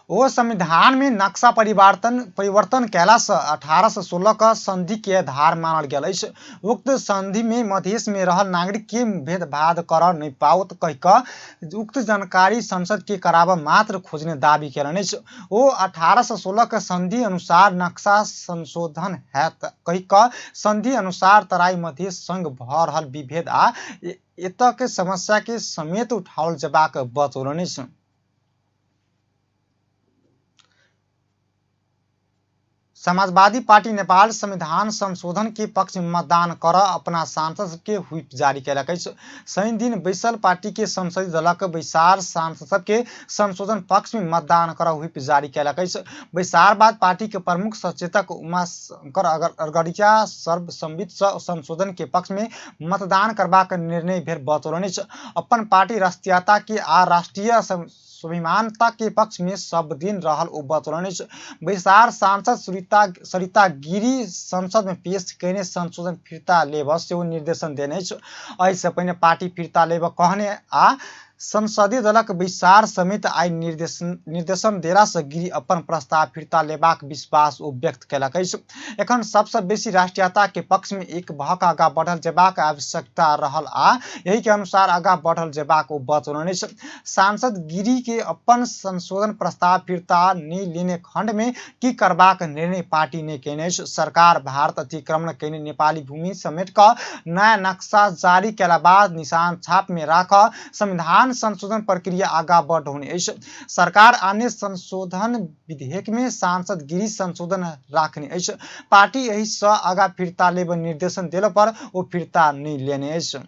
ओ संविधान में नक्शा परिवर्तन कयला सँ 1816 क संधि के आधार मानल गेल अछि। उक्त संधि में मधेश में रहल नागरिक के भेदभाव करऽ नहि पाओत कहि कऽ उक्त जानकारी संसद के कराबऽ मात्र खोजने दावी कयलनि अछि। ओ 1816 क संधि अनुसार नक्शा संशोधन हैत कहि कऽ संधि अनुसार तराई मधेश संग भऽ रहल विभेद आ एतऽ के समस्या के समेत उठाओल जेबाक बतौलनि अछि। समाजवादी पार्टी नेपाल संविधान संशोधन के पक्ष में मतदान कर अपना सांसद के व्हिप जारी कयलक अछि। शनि दिन बैसल पार्टी के संसदीय दलक बैसार सांसद सबके संशोधन पक्ष में मतदान कर व्हिप जारी कयलक अछि। बैसार बाद पार्टी के प्रमुख सचेतक उमाशंकर अरगरिया सर्वसम्मति सँ संशोधन के पक्ष में मतदान करबाक निर्णय भेल बतौलनि अछि। अपन पार्टी राष्ट्रीयता के आ राष्ट्रीय स्वाभिमानता के पक्ष में सब दिन रहल ओ बतौलनि अछि। बैसार सांसद सरिता गिरी संसद में पेश कयने संशोधन फिर्ता लेबऽ सेहो निर्देशन देने अछि। एहिसँ पहिने पार्टी फिर्ता लेबऽ कहने आ संसदीय दलक बैसार समेत आइ निर्देशन देलासँ गिरी अपन प्रस्ताव फिर्ता लेबाक विश्वास ओ व्यक्त कयलक अछि। एखन सबसँ बेसी राष्ट्रीयता के पक्ष में एक भऽ कऽ आगाँ बढ़ल जेबाक आवश्यकता रहल आ एहि के अनुसार आगाँ बढ़ल जेबाक ओ बतौलनि अछि। सांसद गिरी के अपन संशोधन प्रस्ताव फिर्ता नहि लेने खंड में की करबाक निर्णय पार्टी ने कयने अछि। सरकार भारत अतिक्रमण कयने नेपाली भूमि समेट कऽ नया नक्शा जारी कयला बाद निशान छाप में राख संविधान संशोधन प्रक्रिया आगाँ बढ़ौने अछि। सरकार अन्य संशोधन विधेयक में सांसद गिरी संशोधन राखने अछि। पार्टी एहि सँ आगाँ फिर्ता लेब निर्देशन देला पर ओ फिर्ता नहि लेने अछि।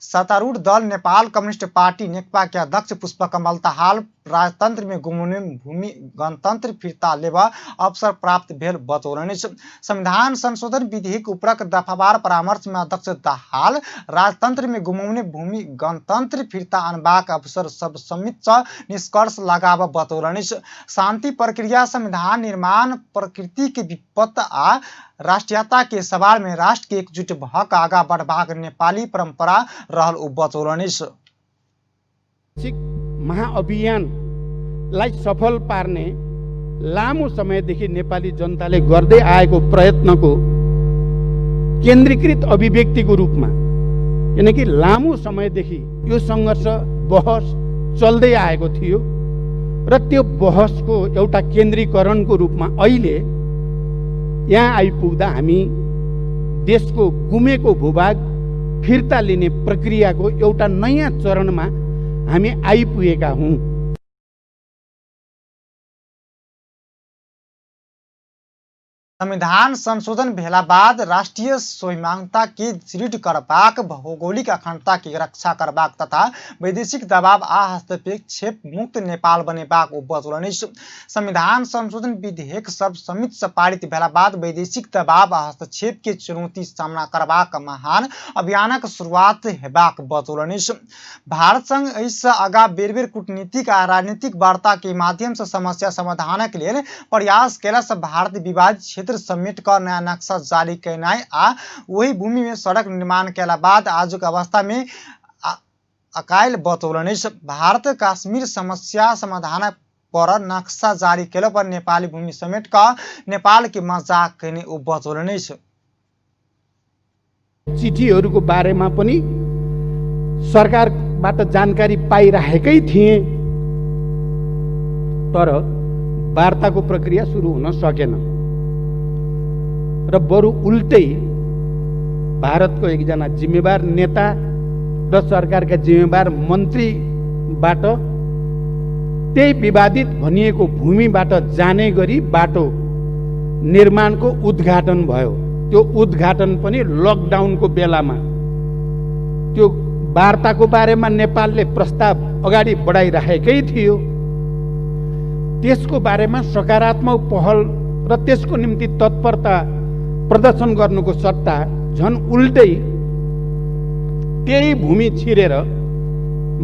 सत्तारूढ़ दल नेपाल कम्युनिस्ट पार्टी नेकपा के अध्यक्ष पुष्पकमल दाहाल राजतंत्र में गुमने भूमि गणतंत्र फिर्ता लेबऽ अवसर प्राप्त भेल बतौलनि अछि। संविधान संशोधन विधेयक उपरक दफावार परामर्श में अध्यक्ष दाहाल राजतंत्र में गुमौने भूमि गणतंत्र फिर्ता अनबाक अवसर सर्वसम्मति सँ निष्कर्ष लगाबऽ बतौलनि अछि। शांति प्रक्रिया संविधान निर्माण प्रकृति के विपत्त आ राष्ट्रीयता के सवाल में राष्ट्र के एकजुट भऽ कऽ आगाँ बढ़बाक नेपाली परंपरा रहल ओ बतौलनि अछि। महाअभियानलाई सफल पार्ने लामो समयदेखि नेपाली जनताले गर्दै आएको प्रयत्नको केन्द्रीकृत अभिव्यक्तिको रूपमा, किनकि लामो समयदेखि यो सङ्घर्ष बहस चल्दै आएको थियो र त्यो बहसको एउटा केन्द्रीकरणको रूपमा अहिले यहाँ आइपुग्दा हामी देशको गुमेको भूभाग फिर्ता लिने प्रक्रियाको एउटा नयाँ चरणमा हामी आइपुगेका हौँ। संविधान संशोधन भेला बाद राष्ट्रिय स्वाभिमानता के दृढ़ करबाक, भौगोलिक अखण्डता के रक्षा करबाक तथा वैदेशिक दबाव आ हस्तक्षेप मुक्त नेपाल बनेबाक ओ बतौलनि। संविधान संशोधन विधेयक सर्वसम्मति से पारित भेला बाद वैदेशिक दबाव आ हस्तक्षेप के चुनौती सामना करबाक महान अभियानक शुरुआत हेबाक बतौलनि। भारत संग एहिसँ आगाँ बेर बेर कूटनीतिक आ राजनीतिक वार्ता के माध्यम से समस्या समाधानक लेल प्रयास कयला से भारत विवादित क्षेत्र समेट कऽ नया नक्शा जारी केनाइ आ ओहि भूमि में सड़क निर्माण कयला बाद आजुक अवस्था में अकायल बतौलनि। भारत कश्मीर समस्या समाधान पर नक्शा जारी केला पर नेपाली भूमि समेट कऽ नेपाल के मजाक केने ओ बतौलनि। चिठीहरूको बारेमा पनि सरकारबाट जानकारी पाइराखेकै थिएँ, तर वार्ताको प्रक्रिया सुरु हुन सकेन र बरु उल्टै भारतको एकजना जिम्मेवार नेता र सरकारका जिम्मेवार मन्त्रीबाट त्यही विवादित भनिएको भूमिबाट जाने गरी बाटो निर्माणको उद्घाटन भयो। त्यो उद्घाटन पनि लकडाउनको बेलामा। त्यो वार्ताको बारेमा नेपालले प्रस्ताव अगाडि बढाइराखेकै थियो, त्यसको बारेमा सकारात्मक पहल र त्यसको निम्ति तत्परता प्रदर्शन गर्नुको सट्टा झन् उल्टै त्यही भूमि छिरेर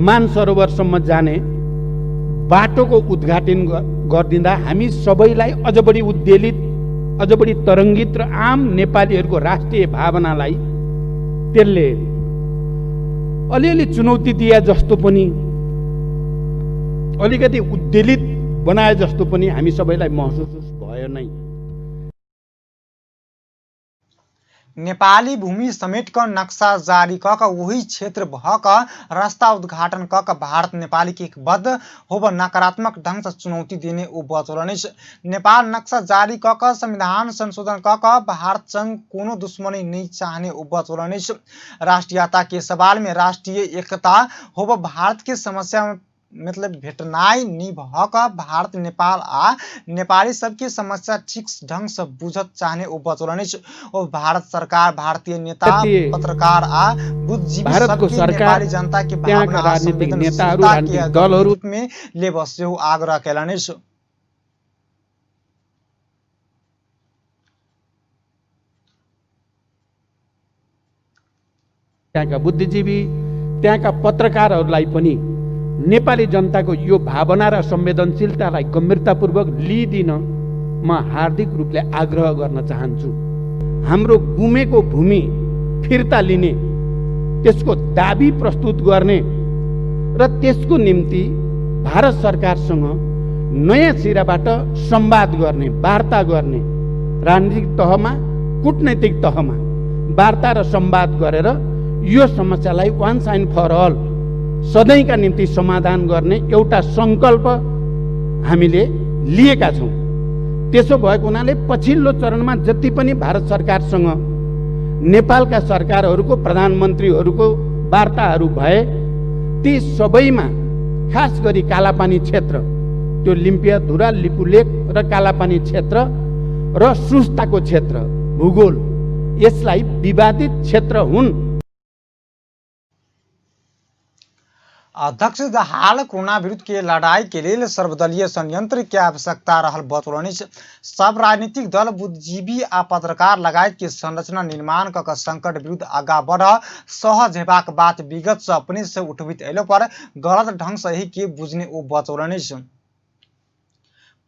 मानसरोवरसम्म जाने बाटोको उद्घाटन गरिदिँदा हामी सबैलाई अझ बढी उद्वेलित, अझ बढी तरङ्गित र आम नेपालीहरूको राष्ट्रिय भावनालाई त्यसले अलिअलि चुनौती दिए जस्तो पनि, अलिकति उद्वेलित बनाए जस्तो पनि हामी सबैलाई महसुस भयो नै। नेपाली भूमि समेट कऽ नक्शा जारी कऽ कऽ ओही क्षेत्र भऽ कऽ रास्ता उद्घाटन कऽ कऽ भारत नेपाली के एकबद्ध होब नकारात्मक ढंग से चुनौती देने ओ बतौलनि। नेपाल नक्शा जारी कऽ कऽ संविधान संशोधन कऽ कऽ भारत संग कोनो दुश्मनी नहि चाहने ओ बतौलनि। राष्ट्रीयता के सवाल में राष्ट्रीय एकता होब भारत के समस्या में मतलब भेटनाइ नहि भऽ कऽ भारत नेपाल आ नेपाली सबके समस्या ठीक ढंग से बुझत चाहने ओ बतौलनि। ओ भारत सरकार, भारतीय नेता, पत्रकार आ बुद्धिजीवी भारतको सबके सरकार, नेपाली जनता के त्यहाँका भावना आ राजनीतिक नेताहरू, संवेदनशीलता के राजनीतिक दलहरू रूप में लेब सेहो आग्रह केलनि। त्यहाँका बुद्धिजीवी, त्यहाँका पत्रकारहरूलाई पनि नेपाली जनताको यो भावना र संवेदनशीलतालाई गम्भीरतापूर्वक लिइदिन म हार्दिक रूपले आग्रह गर्न चाहन्छु। हाम्रो गुमेको भूमि फिर्ता लिने, त्यसको दाबी प्रस्तुत गर्ने र त्यसको निम्ति भारत सरकारसँग नयाँ सिराबाट संवाद गर्ने, वार्ता गर्ने, राजनीतिक तहमा, कूटनैतिक तहमा वार्ता र संवाद गरेर यो समस्यालाई वान्स एन्ड फर अल सधैँका निम्ति समाधान गर्ने एउटा सङ्कल्प हामीले लिएका छौँ। त्यसो भएको हुनाले पछिल्लो चरणमा जति पनि भारत सरकारसँग नेपालका सरकारहरूको, प्रधानमन्त्रीहरूको वार्ताहरू भए, ती सबैमा खास गरी कालापानी क्षेत्र, त्यो लिम्पियाधुरा, लिपुलेक र कालापानी क्षेत्र र सुस्ताको क्षेत्र भूगोल, यसलाई विवादित क्षेत्र हुन्। अध्यक्ष दाहाल कोरोना विरुद्ध के लड़ाई के लेल सर्वदलीय संयंत्र के आवश्यकता रहल बतौलनि। सब राजनीतिक दल, बुद्धिजीवी आ पत्रकार लगायत के संरचना निर्माण क कऽ संकट विरुद्ध आगा बढ़ सहज हेबाक बात विगत से अपने से उठबैत अयलो पर गलत ढंग से एहि के बुझने ओ बतौलनि।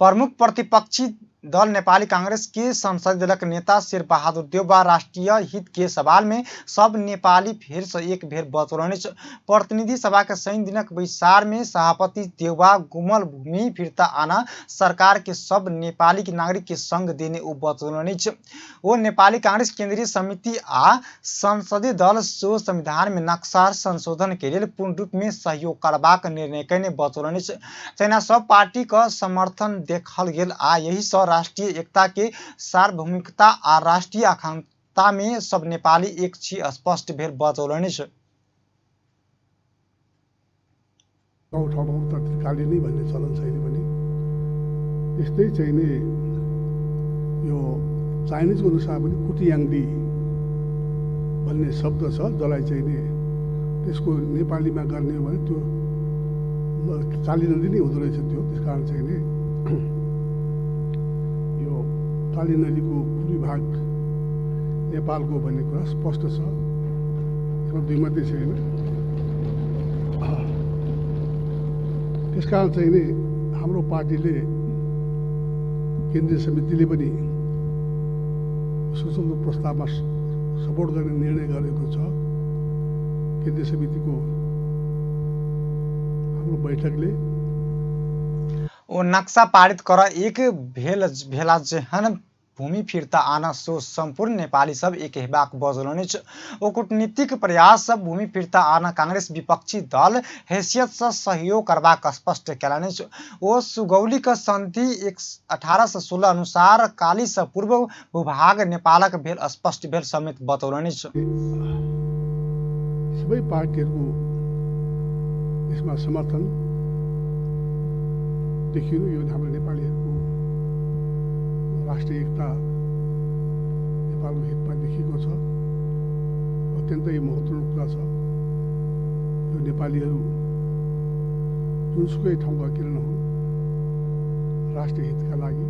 प्रमुख प्रतिपक्षी दल नेपाली कांग्रेस के संसदीय दलक नेता शेरबहादुर देउवा राष्ट्रीय हित के सवाल में सब नेपाली फेर से एक भेल बतौलनि। प्रतिनिधि सभा के शनि दिनक बैसार में सभापति देउवा गुमल भूमि फिर्ता आना सरकार के सब नेपाली नागरिक के संग देने ओ बतौलनि। ओ नेपाली कांग्रेस केंद्रीय समिति आ संसदीय दल सो संविधान में नक्शा संशोधन के लेल पूर्ण रूप में सहयोग करबाक निर्णय कयने बतौलनि। तहिना सब पार्टी क समर्थन देखल गेल आ यही सँ राष्ट्रीय एकता के सार्वभौमिकता आ राष्ट्रीय आकांक्षा में सब नेपाली एक छी स्पष्ट भेल बतौलनि। गाउँ ठाउँमा उत्तर त्रिकाली नै भन्ने चलन छैन पनि यस्तै चाहिँ नि यो चाइनिजको अनुसार पनि कुटियाङदी भन्ने शब्द छ, जसलाई चाहिँ नि त्यसको नेपालीमा गर्ने हो भने त्यो काली नदी नै हुँदो रहेछ त्यो। त्यस कारण चाहिँ नि यो काली नदीको पूर्वी भाग नेपालको भन्ने कुरा स्पष्ट छ, यसमा दुई मात्रै छैन। त्यसकारण चाहिँ नि हाम्रो पार्टीले केन्द्रीय समितिले पनि सुसङ्गत प्रस्तावमा सपोर्ट गर्ने निर्णय गरेको छ। केन्द्रीय समितिको हाम्रो बैठकले ओ नक्सा पारित कर एक भेल भेला जेहन भूमि फिर्ता आना सो सम्पूर्ण नेपाली सब एक हेबाक बजौलनि। ओ कूटनीतिक प्रयास सब भूमि फिर्ता आना कांग्रेस विपक्षी दल हैसियत से सहयोग करबाक स्पष्ट केलनि। ओ सुगौलीक संधि 1816 अनुसार काली से पूर्व भूभाग नेपालक भेल स्पष्ट भेल समेत बतौलनि। सबै पार्टीहरूको यसमा समर्थन देखिनु यो हाम्रो नेपालीहरूको राष्ट्रिय एकता नेपालको हितमा देखिएको छ। अत्यन्तै महत्त्वपूर्ण कुरा छ। यो नेपालीहरू जुनसुकै ठाउँका किन नहुन्, राष्ट्रिय हितका लागि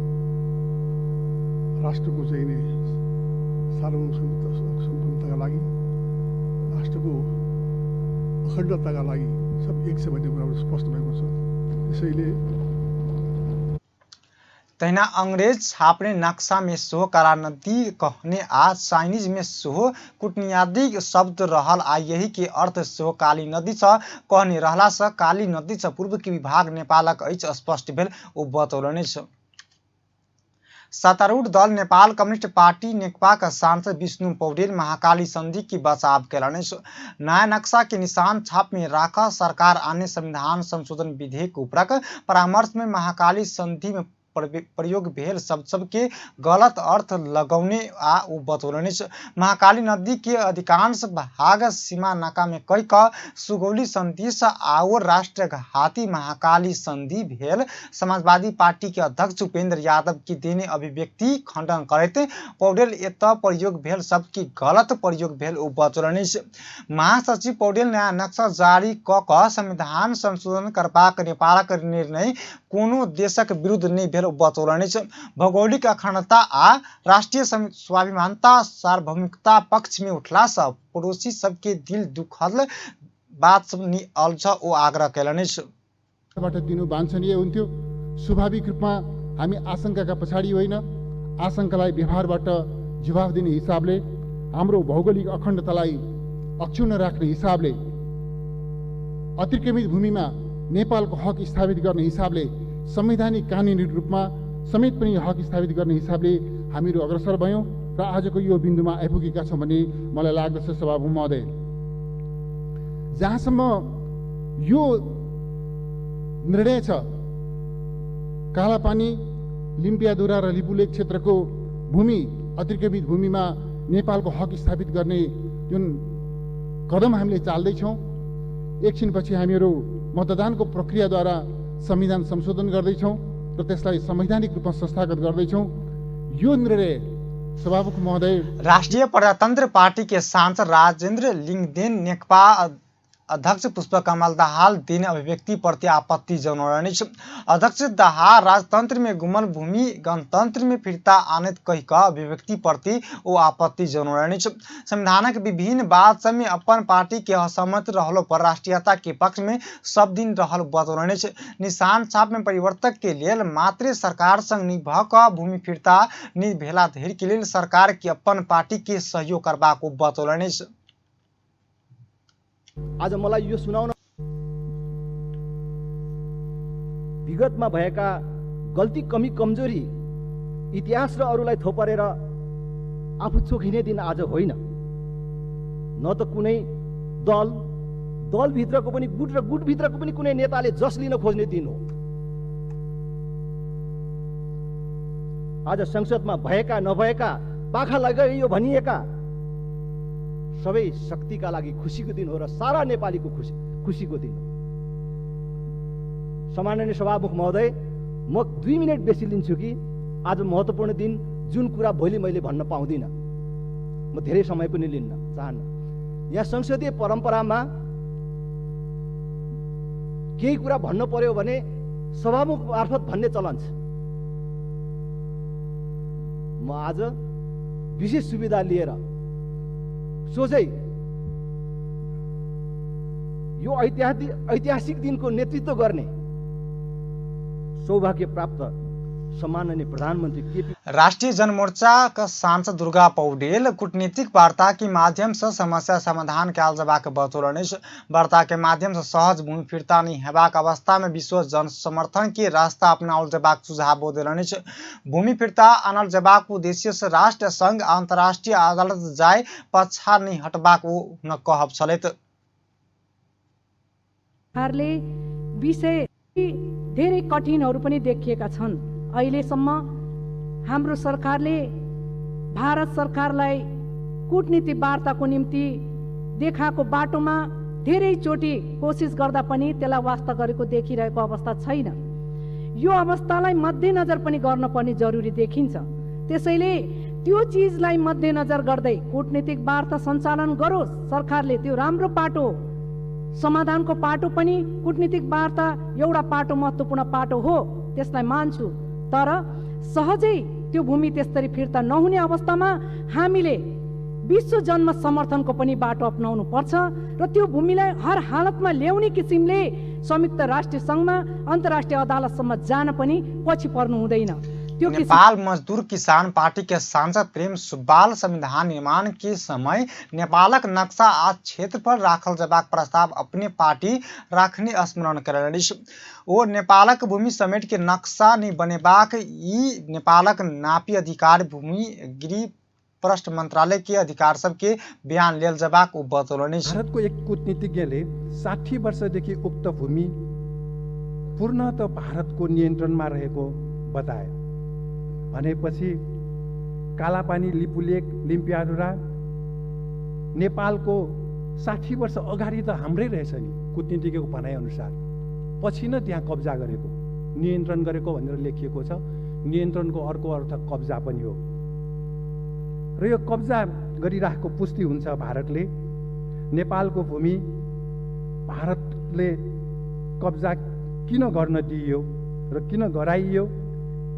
राष्ट्रको चाहिँ नि सार्वभौम सम्पन्नताका लागि, राष्ट्रको अखण्डताका लागि सब एक छ भन्ने कुरा स्पष्ट भएको छ। त्यसैले तहिना अंग्रेज छापने नक्शा में सेहो काला नदी कहने आ चाइनीज में सेहो कूटनियादी शब्द रहल आ यही के अर्थ सेहो काली नदी सँ कहने रहला सँ काली नदी सँ पूर्व के विभाग नेपालक अछि स्पष्ट भेल ओ बतौलनि। सत्तारूढ़ दल नेपाल कम्युनिस्ट पार्टी नेकपा का सांसद विष्णु पौडेल महाकाली संधि की बचाव केलनि। नया नक्शा के निशान छाप में राख सरकार आने संविधान संशोधन विधेयक ऊपरक परामर्श में महाकाली संधि में प्रयोग भेल शब्द सबके गलत अर्थ लगौने आ ओ बतौलनि। महाकाली नदी के अधिकांश भाग सीमा नाका में कहि क सुगौली संधि से आओर राष्ट्रघाती महाकाली संधि भेल समाजवादी पार्टी के अध्यक्ष उपेंद्र यादव की देने अभिव्यक्ति खंडन करैत पौडेल एतय प्रयोग भेल शब्द की गलत प्रयोग भेल ओ बतौलनि। महासचिव पौडेल नया नक्शा जारी क संविधान संशोधन करबाक नेपालक निर्णय कोनो देशक विरुद्ध नहि भेल बतौलनि। भौगोलिक अखंडता आ राष्ट्रीय स्वाभिमानता सार्वभौमिकता पक्ष में उठला सँ पड़ोसी सबके दिल दुखल बात सब नि अल्झ ओ आग्रह केलनि। दिनु वाञ्छनीय हुन्थ्यो। स्वाभाविक रूपमा हामी आशंकाका पछाडि होइन, आशंकालाई व्यवहारबाट जवाफ दिने हिसाबले, हाम्रो भौगोलिक अखण्डतालाई अक्षुण्ण राख्ने हिसाबले, अतिक्रमित भूमिमा नेपालको हक स्थापित गर्ने हिसाबले, संवैधानिक कानुनी रूपमा समेत पनि हक स्थापित गर्ने हिसाबले हामीहरू अग्रसर भयौँ र आजको यो बिन्दुमा आइपुगेका छौँ भन्ने मलाई लाग्दछ। सभामुख महोदय, जहाँसम्म यो निर्णय छ, कालापानी, लिम्पियाधुरा र लिपुलेख क्षेत्रको भूमि अतिक्रमित भूमिमा नेपालको हक स्थापित गर्ने जुन कदम हामीले चाल्दैछौँ, एकछिनपछि हामीहरू मतदानको प्रक्रियाद्वारा संविधान संशोधन गर्दैछौँ र त्यसलाई संवैधानिक रूपमा संस्थागत गर्दैछौँ। यो निर्णय सभामुख महोदय, राष्ट्रिय प्रजातन्त्र पार्टी के सांसद राजेन्द्र लिङ्गदेन नेकपा अध्यक्ष पुष्पकमल दाहाल देने अभिव्यक्ति प्रति आपत्ति जनौलनि। अध्यक्ष दाहाल राजतंत्र में गुमल भूमि गणतंत्र में फिर्ता आनत कहि क अभिव्यक्ति प्रति ओ आपत्ति जनौलनि। संविधानक विभिन्न बात सब में अपन पार्टी के असहमत रहलो पर राष्ट्रीयता के पक्ष में सब दिन रहल बतौलनि। निशान छाप में परिवर्तन के लेल मात्रे सरकार संग नि भ क भूमि फिर्ता नि भेला धरि के लेल सरकार के अपन पार्टी के सहयोग करबाक ओ बतौलनि। आज मलाई यो सुनाउन विगतमा भएका गल्ती, कमी, कमजोरी इतिहास र अरूलाई थोपरेर आफू चोखिने दिन आज होइन। न त कुनै दल, दलभित्रको पनि गुट र गुटभित्रको पनि कुनै नेताले जस लिन खोज्ने दिन हो। आज संसदमा भएका नभएका, पाखा लगाइयो भनिएका सबै शक्तिका लागि खुसीको दिन हो र सारा नेपालीको खुसीको दिन हो। सम्माननीय सभामुख महोदय, म 2 मिनट बेसी लिन्छु कि आज महत्त्वपूर्ण दिन, जुन कुरा भोलि मैले भन्न पाउँदिनँ, म धेरै समय पनि लिन्न चाहन्न। यहाँ संसदीय परम्परामा केही कुरा भन्नु पर्यो भने सभामुख मार्फत भन्ने चलन छ। म आज विशेष सुविधा लिएर सोझै यो ऐतिहासिक दिनको नेतृत्व गर्ने सौभाग्य प्राप्त सम्माननीय प्रधानमन्त्री केपी राष्ट्रिय जनमोर्चा का सांसद दुर्गा पौडेल कूटनीतिक वार्ता के माध्यम से समस्या समाधान कयल जबाक बतौलनि अछि। वार्ता के माध्यम से सहज भूमि फिर्ता नहि हेबाक अवस्था में विश्व जन समर्थन के रास्ता अपनाओल जबाक सुझाव देलनि अछि। भूमि फिर्ता आनल जबाक उद्देश्य से राष्ट्र संघ अंतर्राष्ट्रीय अदालत जाय पाछा नहि हटबाक ओ हुनक कहब छलैत। सरकारले विषय धेरै कठिनहरू पनि देखिएका छन्। अहिलेसम्म हाम्रो सरकारले भारत सरकारलाई कूटनीति वार्ताको निम्ति देखाएको बाटोमा धेरैचोटि कोसिस गर्दा पनि त्यसलाई वास्ता गरेको देखिरहेको अवस्था छैन। यो अवस्थालाई मध्यनजर पनि गर्नुपर्ने जरुरी देखिन्छ। त्यसैले त्यो चिजलाई मध्यनजर गर्दै कूटनीतिक वार्ता सञ्चालन गरोस् सरकारले, त्यो राम्रो पाटो हो। समाधानको पाटो पनि कूटनीतिक वार्ता एउटा पाटो, महत्त्वपूर्ण पाटो हो, त्यसलाई मान्छु। तर सहजै त्यो भूमि त्यसरी फिर्ता नहुने अवस्थामा हामीले विश्व जन्म समर्थनको पनि बाटो अपनाउनु पर्छ र त्यो भूमिलाई हर हालतमा ल्याउने किसिमले संयुक्त राष्ट्र सङ्घमा अन्तर्राष्ट्रिय अदालतसम्म जान पनि पछि पर्नु हुँदैन। त्यो नेपाल मजदूर किसान पार्टी के सांसद प्रेम सुब्बाल संविधान निर्माण के समय नेपालक नक्शा आ क्षेत्रफल राखल जबाक प्रस्ताव अपने पार्टी राखने स्मरण करेलनि। ओ नेपालक भूमि समेट के नक्शा नहि बनेबाक ई नेपालक नापी अधिकार भूमि गृह प्रश्न मंत्रालय के अधिकार सबके बयान लेल जबाक ओ बतौलनि। भारतको एक कूटनीतिज्ञले 60 वर्षदेखि उक्त भूमि पूर्णतः भारतको नियन्त्रणमा रहेको बताए। भनेपछि कालापानी, लिपुलेक, लिम्पियाधुरा नेपालको 60 वर्ष अगाडि त हाम्रै रहेछ नि, कूटनीतिज्ञको भनाइअनुसार। पछि न त्यहाँ कब्जा गरेको, नियन्त्रण गरेको भनेर लेखिएको छ। नियन्त्रणको अर्को अर्थ कब्जा पनि हो र यो कब्जा गरिराखेको पुष्टि हुन्छ भारतले। नेपालको भूमि भारतले कब्जा किन गर्न दिइयो र किन गराइयो,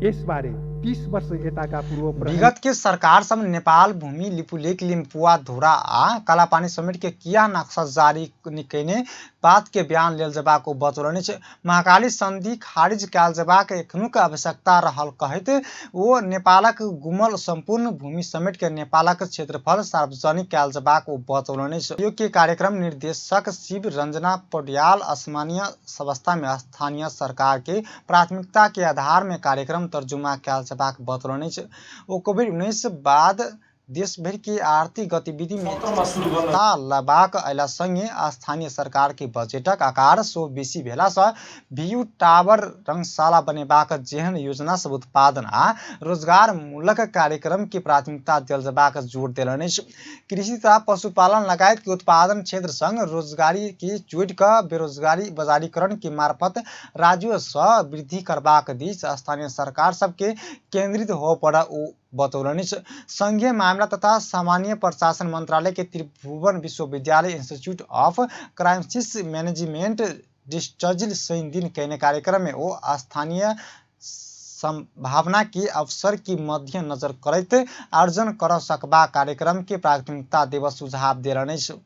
यसबारे 30 वर्ष यताका पूर्व विगत के सरकार सब नेपाल भूमि लिपुलेक, लिम्पुआ, धुरा आ कालापानी समेत के किया नक्शा जारी कयने बात के बयान लेल जबाक ओ बतौलनि अछि। महाकाली संधि खारिज कयल जबाक एखनुक आवश्यकता रहल कहैत ओ नेपालक गुमल संपूर्ण भूमि समेत के नेपालक क्षेत्रफल सार्वजनिक कयल जबाक ओ बतौलनि अछि। आयोग के कार्यक्रम निर्देशक शिव रंजना पौड्याल असामान्य अवस्था में स्थानीय सरकार के प्राथमिकता के आधार में कार्यक्रम तर्जुमा कयल जबाक बतौलनि अछि। ओ कोविड-19 बाद देशभरि के आर्थिक गतिविधि में स्थिरता लाबाक अयला संगे स्थानीय सरकार के बजटक आकार सो बेसी भेला सँ व्यू टावर, रंगशाला बनेबाक जेहन योजना सब उत्पादन आ रोजगार मूलक कार्यक्रम के प्राथमिकता देल जबाक जोर देलनि अछि। कृषि तथा पशुपालन लगायत के उत्पादन क्षेत्र संग रोजगारी के जोड़ि क बेरोजगारी बजारीकरण के मार्फत राजस्व वृद्धि करबाक दिस स्थानीय सरकार सबके केंद्रित होबय पड़त ओ बतौलनि अछि। संघीय मामिला तथा सामान्य प्रशासन मंत्रालय के त्रिभुवन विश्वविद्यालय institute of crisis management discharge शनि दिन कयने कार्यक्रम में ओ स्थानीय संभावना के अवसर के मध्य नजर करैत आयोजन कर सकबा कार्यक्रम के प्राथमिकता देबय सुझाव देलनि अछि।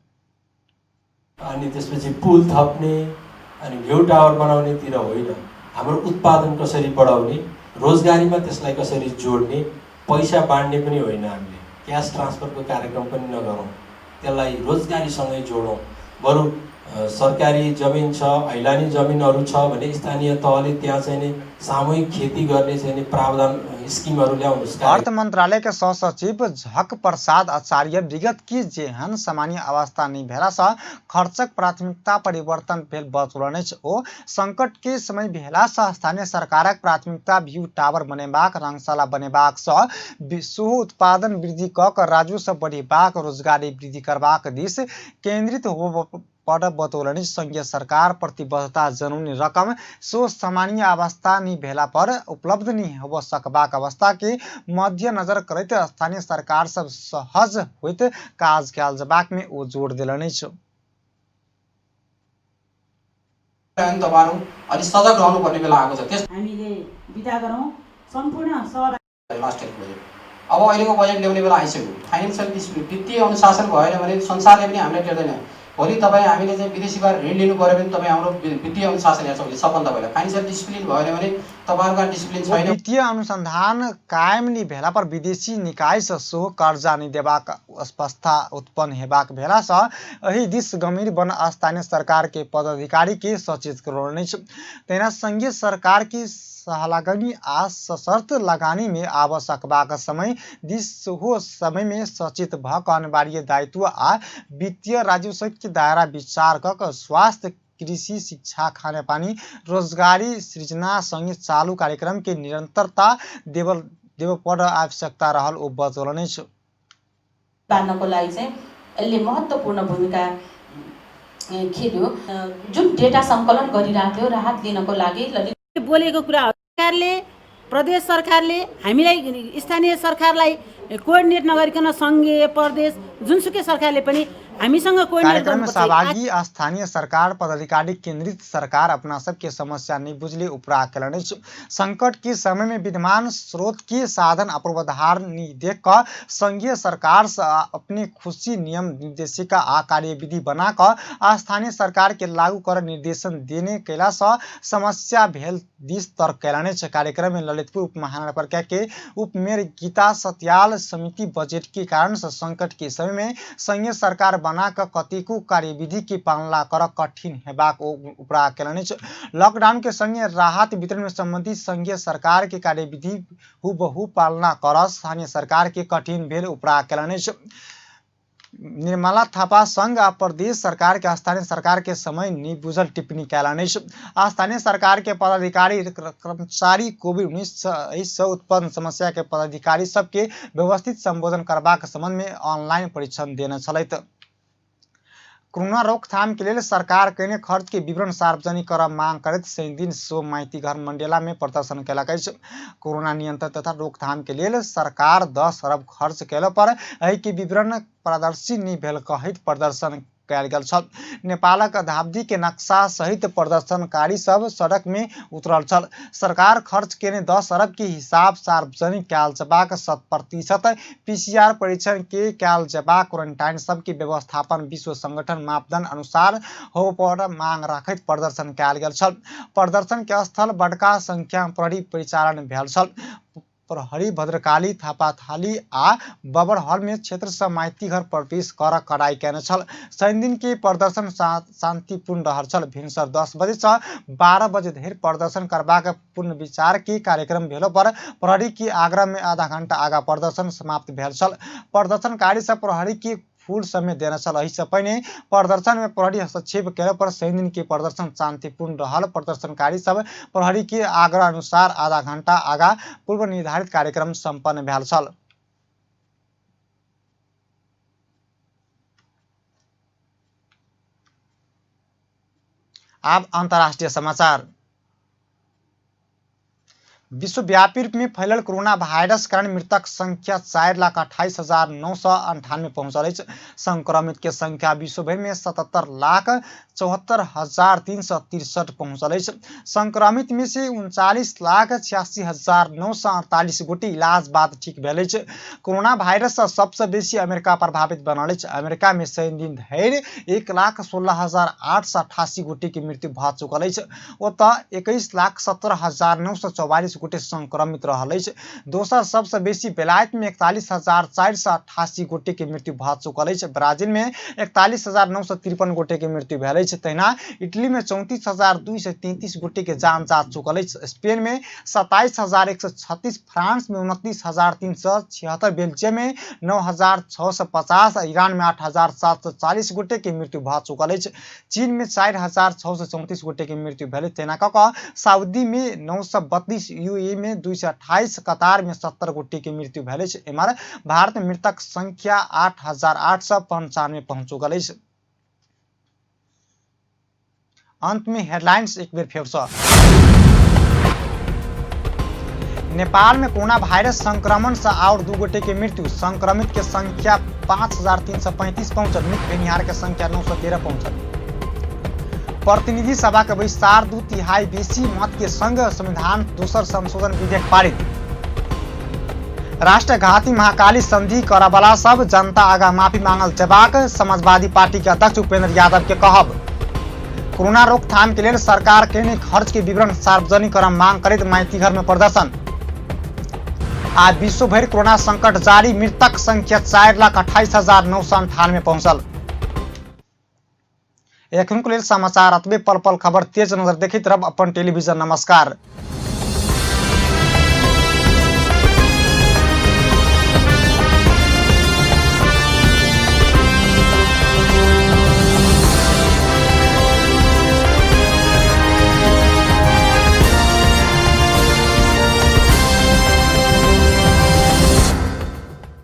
अनि त्यसपछि पुल थप्ने अनि भ्यू टावर बनाउनेतिर होइन, हाम्रो उत्पादन कसरी बढाउने, रोजगारीमा त्यसलाई कसरी जोड्ने, पैसा बाँड्ने पनि होइन, हामीले क्यास ट्रान्सफरको कार्यक्रम पनि नगरौँ, त्यसलाई रोजगारीसँगै जोडौँ। बरु सरकारी जमिन छ, ऐलानी जमिनहरू छ भने स्थानीय तहले त्यहाँ चाहिँ नि सामूहिक खेती गर्ने चाहिँ नि प्रावधान स्किमहरू ल्याउनुहोस्। अर्थ मंत्रालय के सहसचिव झक प्रसाद आचार्य विगत की जेहन सामान्य अवस्था नहि भेला सँ खर्चक प्राथमिकता परिवर्तन भेल बतौलनि अछि। ओ संकट के समय भेला सँ स्थानीय सरकारक प्राथमिकता व्यू टावर बनेबाक, रंगशाला बनेबाक सँ सेहो उत्पादन वृद्धि क राजस्व बढ़ेबाक, रोजगारी वृद्धि करबाक दिस केंद्रित होबय पड बतौलनि। संघीय सरकार प्रतिबद्धता जनौने रकम सो सामान्य अवस्था नि भेला पर उपलब्ध नि होब सकबाक अवस्था के मध्यनजर करैत स्थानीय सरकार सब सहज होइत काज कयल जबाक में ओ जोड़ देलनि अछि। तपाईँहरू अलिक सजग रहनुपर्ने बेला आएको छ। त्यस हामीले बिदा गरौँ सम्पूर्ण सहभागी लास्ट इयरको बजेट, अब अहिलेको बजेट ल्याउने बेला आइसक्यो। फाइनेन्सियल डिसिप्लिन, वित्तीय अनुशासन भएन भने संसारले पनि हामीलाई टेर्दैन। भोलि तपाईँ हामीले चाहिँ विदेशीबाट ऋण लिनु पऱ्यो भने तपाईँ हाम्रो वित्तीय अनुशासन हेर्छ भोलि सबभन्दा पहिला। फाइनेन्सियल डिसिप्लिन भएन भने तपाईँहरूको डिसिप्लिन छैन। वित्तीय अनुसन्धान कायम नि भेला पर विदेशी निकाय सँ सेहो कर्जा नि देबाक अस्वस्था उत्पन्न हेबाक भेला सँ एहि दिस गम्भीर बन स्थानीय सरकार के पदाधिकारी के सचेत करौलनि अछि। तहिना संघीय सरकार के सहलगनी आ सशर्त लगानी में आब सकबाक समय दिस सेहो समय में सचेत भ क अनिवार्य दायित्व आ वित्तीय राजस्व के दायरा विचार क क स्वास्थ्य, कृषि, शिक्षा, खानेपानी, रोजगारी सृजना संगे चालू कार्यक्रम के निरंतरता देब पड़ आवश्यकता रहल ओ बतौलनि अछि। पार्नको लागि चाहिँ यसले महत्त्वपूर्ण भूमिका खेल्यो। जुन डेटा सङ्कलन गरिरहेको थियो राहत लिनको लागि ललित बोलेको कुरा सरकारले, प्रदेश सरकारले हामीलाई स्थानीय सरकारलाई कोअर्डिनेट नगरिकन सङ्घीय प्रदेश जुनसुकै सरकारले पनि हामीसँग कोअर्डिनेट कार्यक्रम में गर्नुपर्छ। सहभागी स्थानीय सरकार पदाधिकारी केंद्रित सरकार अपना सबके समस्या नहीं बुझले उपरा केलनि अछि। संकट के समय में विद्यमान स्रोत के साधन आ पूर्वाधार नि देख क संघीय सरकार से अपने खुशी नियम निर्देशिका आ कार्यविधि बना क स्थानीय सरकार के लागू कर निर्देशन देने कैला से समस्या भेल दिस तर्क केलनि अछि। कार्यक्रम में ललितपुर उप महानगरपालिका के उप मेयर गीता सत्याल समिति बजट के कारण से संकट के समय में संघीय सरकार बना क कतेको कार्यविधि के पालना कर कठिन हेबाक ओ उपरा केलनि अछि। लॉकडाउन के संगे राहत वितरण में संबंधित संघीय सरकार के कार्यविधि हुबहु पालना कर स्थानीय सरकार के कठिन भेल उपरा केलनि अछि। निर्मला थापा संघ आ प्रदेश सरकार के स्थानीय सरकार के समय नहीं बुझल टिप्पणी कयलनि अछि। स्थानीय सरकार के पदाधिकारी कर्मचारी कोविड-19 से उत्पन्न समस्या के पदाधिकारी सबके व्यवस्थित संबोधन करबाक संबंध में ऑनलाइन परीक्षण देने छलथि। कोरोना रोकथाम के लेल सरकार कयने खर्च के विवरण सार्वजनिक करब मांग करैत शनिदिन सो माइती घर मंडेला में प्रदर्शन कयलक अछि। कोरोना नियंत्रण तथा रोकथाम के लेल सरकार 10 अरब खर्च कयला पर एहि के विवरण पारदर्शी नहि भेल कहैत प्रदर्शन कयल गेल छल। नेपालक अधावधि के नक्शा सहित प्रदर्शनकारी सब सड़क में उतरल छल। सरकार खर्च केने 10 अरब के हिसाब सार्वजनिक कयल जबाक 100% पीसीआर परीक्षण के कयल जबाक क्वारेंटाइन सबके व्यवस्थापन विश्व संगठन मापदंड अनुसार होब पर मांग राखैत प्रदर्शन कयल गेल छल। प्रदर्शन के स्थल बड़का संख्या में प्रहरी परिचालन भेल छल। प्रहरी भद्रकाली, थापाथाली आ बबर हॉल में क्षेत्र से माइती घर प्रवेश कर कड़ाई केने छल। शनिदिन के प्रदर्शन शांतिपूर्ण रहल छल। भिनसर 10 बजे से 12 बजे धरि प्रदर्शन करबाक पूर्ण विचार के कार्यक्रम भेलो पर प्रहरी के आग्रह में आधा घंटा आगा प्रदर्शन समाप्त भेल छल। प्रदर्शनकारी सब प्रहरी के फूल समेत देने छल। एहि से पहिने प्रदर्शन में प्रहरी हस्तक्षेप केला पर शनिदिन के प्रदर्शन शांतिपूर्ण रहल। प्रदर्शनकारी सब प्रहरी के आग्रह अनुसार आधा घंटा आगा पूर्व निर्धारित कार्यक्रम संपन्न भेल छल। आब अंतर्राष्ट्रीय समाचार। विश्वव्यापी रूप में फैलल कोरोना वायरस कारण मृतक संख्या 4,28,998 पहुंचल अछि। संक्रमित के संख्या विश्वभरि में 77,74,363 पहुंचल अछि। संक्रमित में से 39,86,948 गोटे इलाज बाद ठीक भेल अछि। कोरोना वायरस से सबसे बेसी अमेरिका प्रभावित बनल अछि। अमेरिका में शनिदिन धरि 1,16,888 गोटे के मृत्यु भऽ चुकल अछि। ओतऽ 21,70,944 गोटे संक्रमित रहल अछि। दोसर सबसँ बेसी बेलायत में 41,488 गोटे के मृत्यु भऽ चुकल अछि। ब्राजील में 41,953 गोटे के मृत्यु भेल अछि। तहिना इटली में 34,233 गोटे के जान जा चुकल अछि। स्पेन में 27,136, फ्रांस में 29,376, बेल्जियम में 9,650 आ ईरान में 8,740 गोटे के मृत्यु भऽ चुकल अछि। चीन में 4,634 गोटे के मृत्यु भेल। तेना कऽ कऽ सऊदी में 932, यूएई में 228, कतार में 70 गोटे के मृत्यु भेल अछि। एम्हर भारत में मृतक संख्या 8,895 पहुंच चुकल अछि। अंत में हेडलाइंस एक बेर फेर। नेपाल में कोरोना वायरस संक्रमण से और 2 गोटे के मृत्यु। संक्रमित के संख्या 5335 पहुंचल। मृत भेनिहार के संख्या 913 पहुंचल। प्रतिनिधि सभा के बैसार 2/3 बेसी मत के संग संविधान दोसर संशोधन विधेयक पारित। राष्ट्रघाती महाकाली संधि करबला सब जनता आगा माफी मांगल जबाक समाजवादी पार्टी के अध्यक्ष उपेंद्र यादव के कहब। कोरोना रोकथाम के लेल सरकार केने खर्च के विवरण सार्वजनिक करम मांग करैत माइतीघर में प्रदर्शन। आ विश्व भरि कोरोना संकट जारी, मृतक संख्या 4,28,998 पहुंचल। एखनुक लेल समाचार अतबे। पल पल खबर तेज नजर देखैत रहब अपन टेलीविजन। नमस्कार।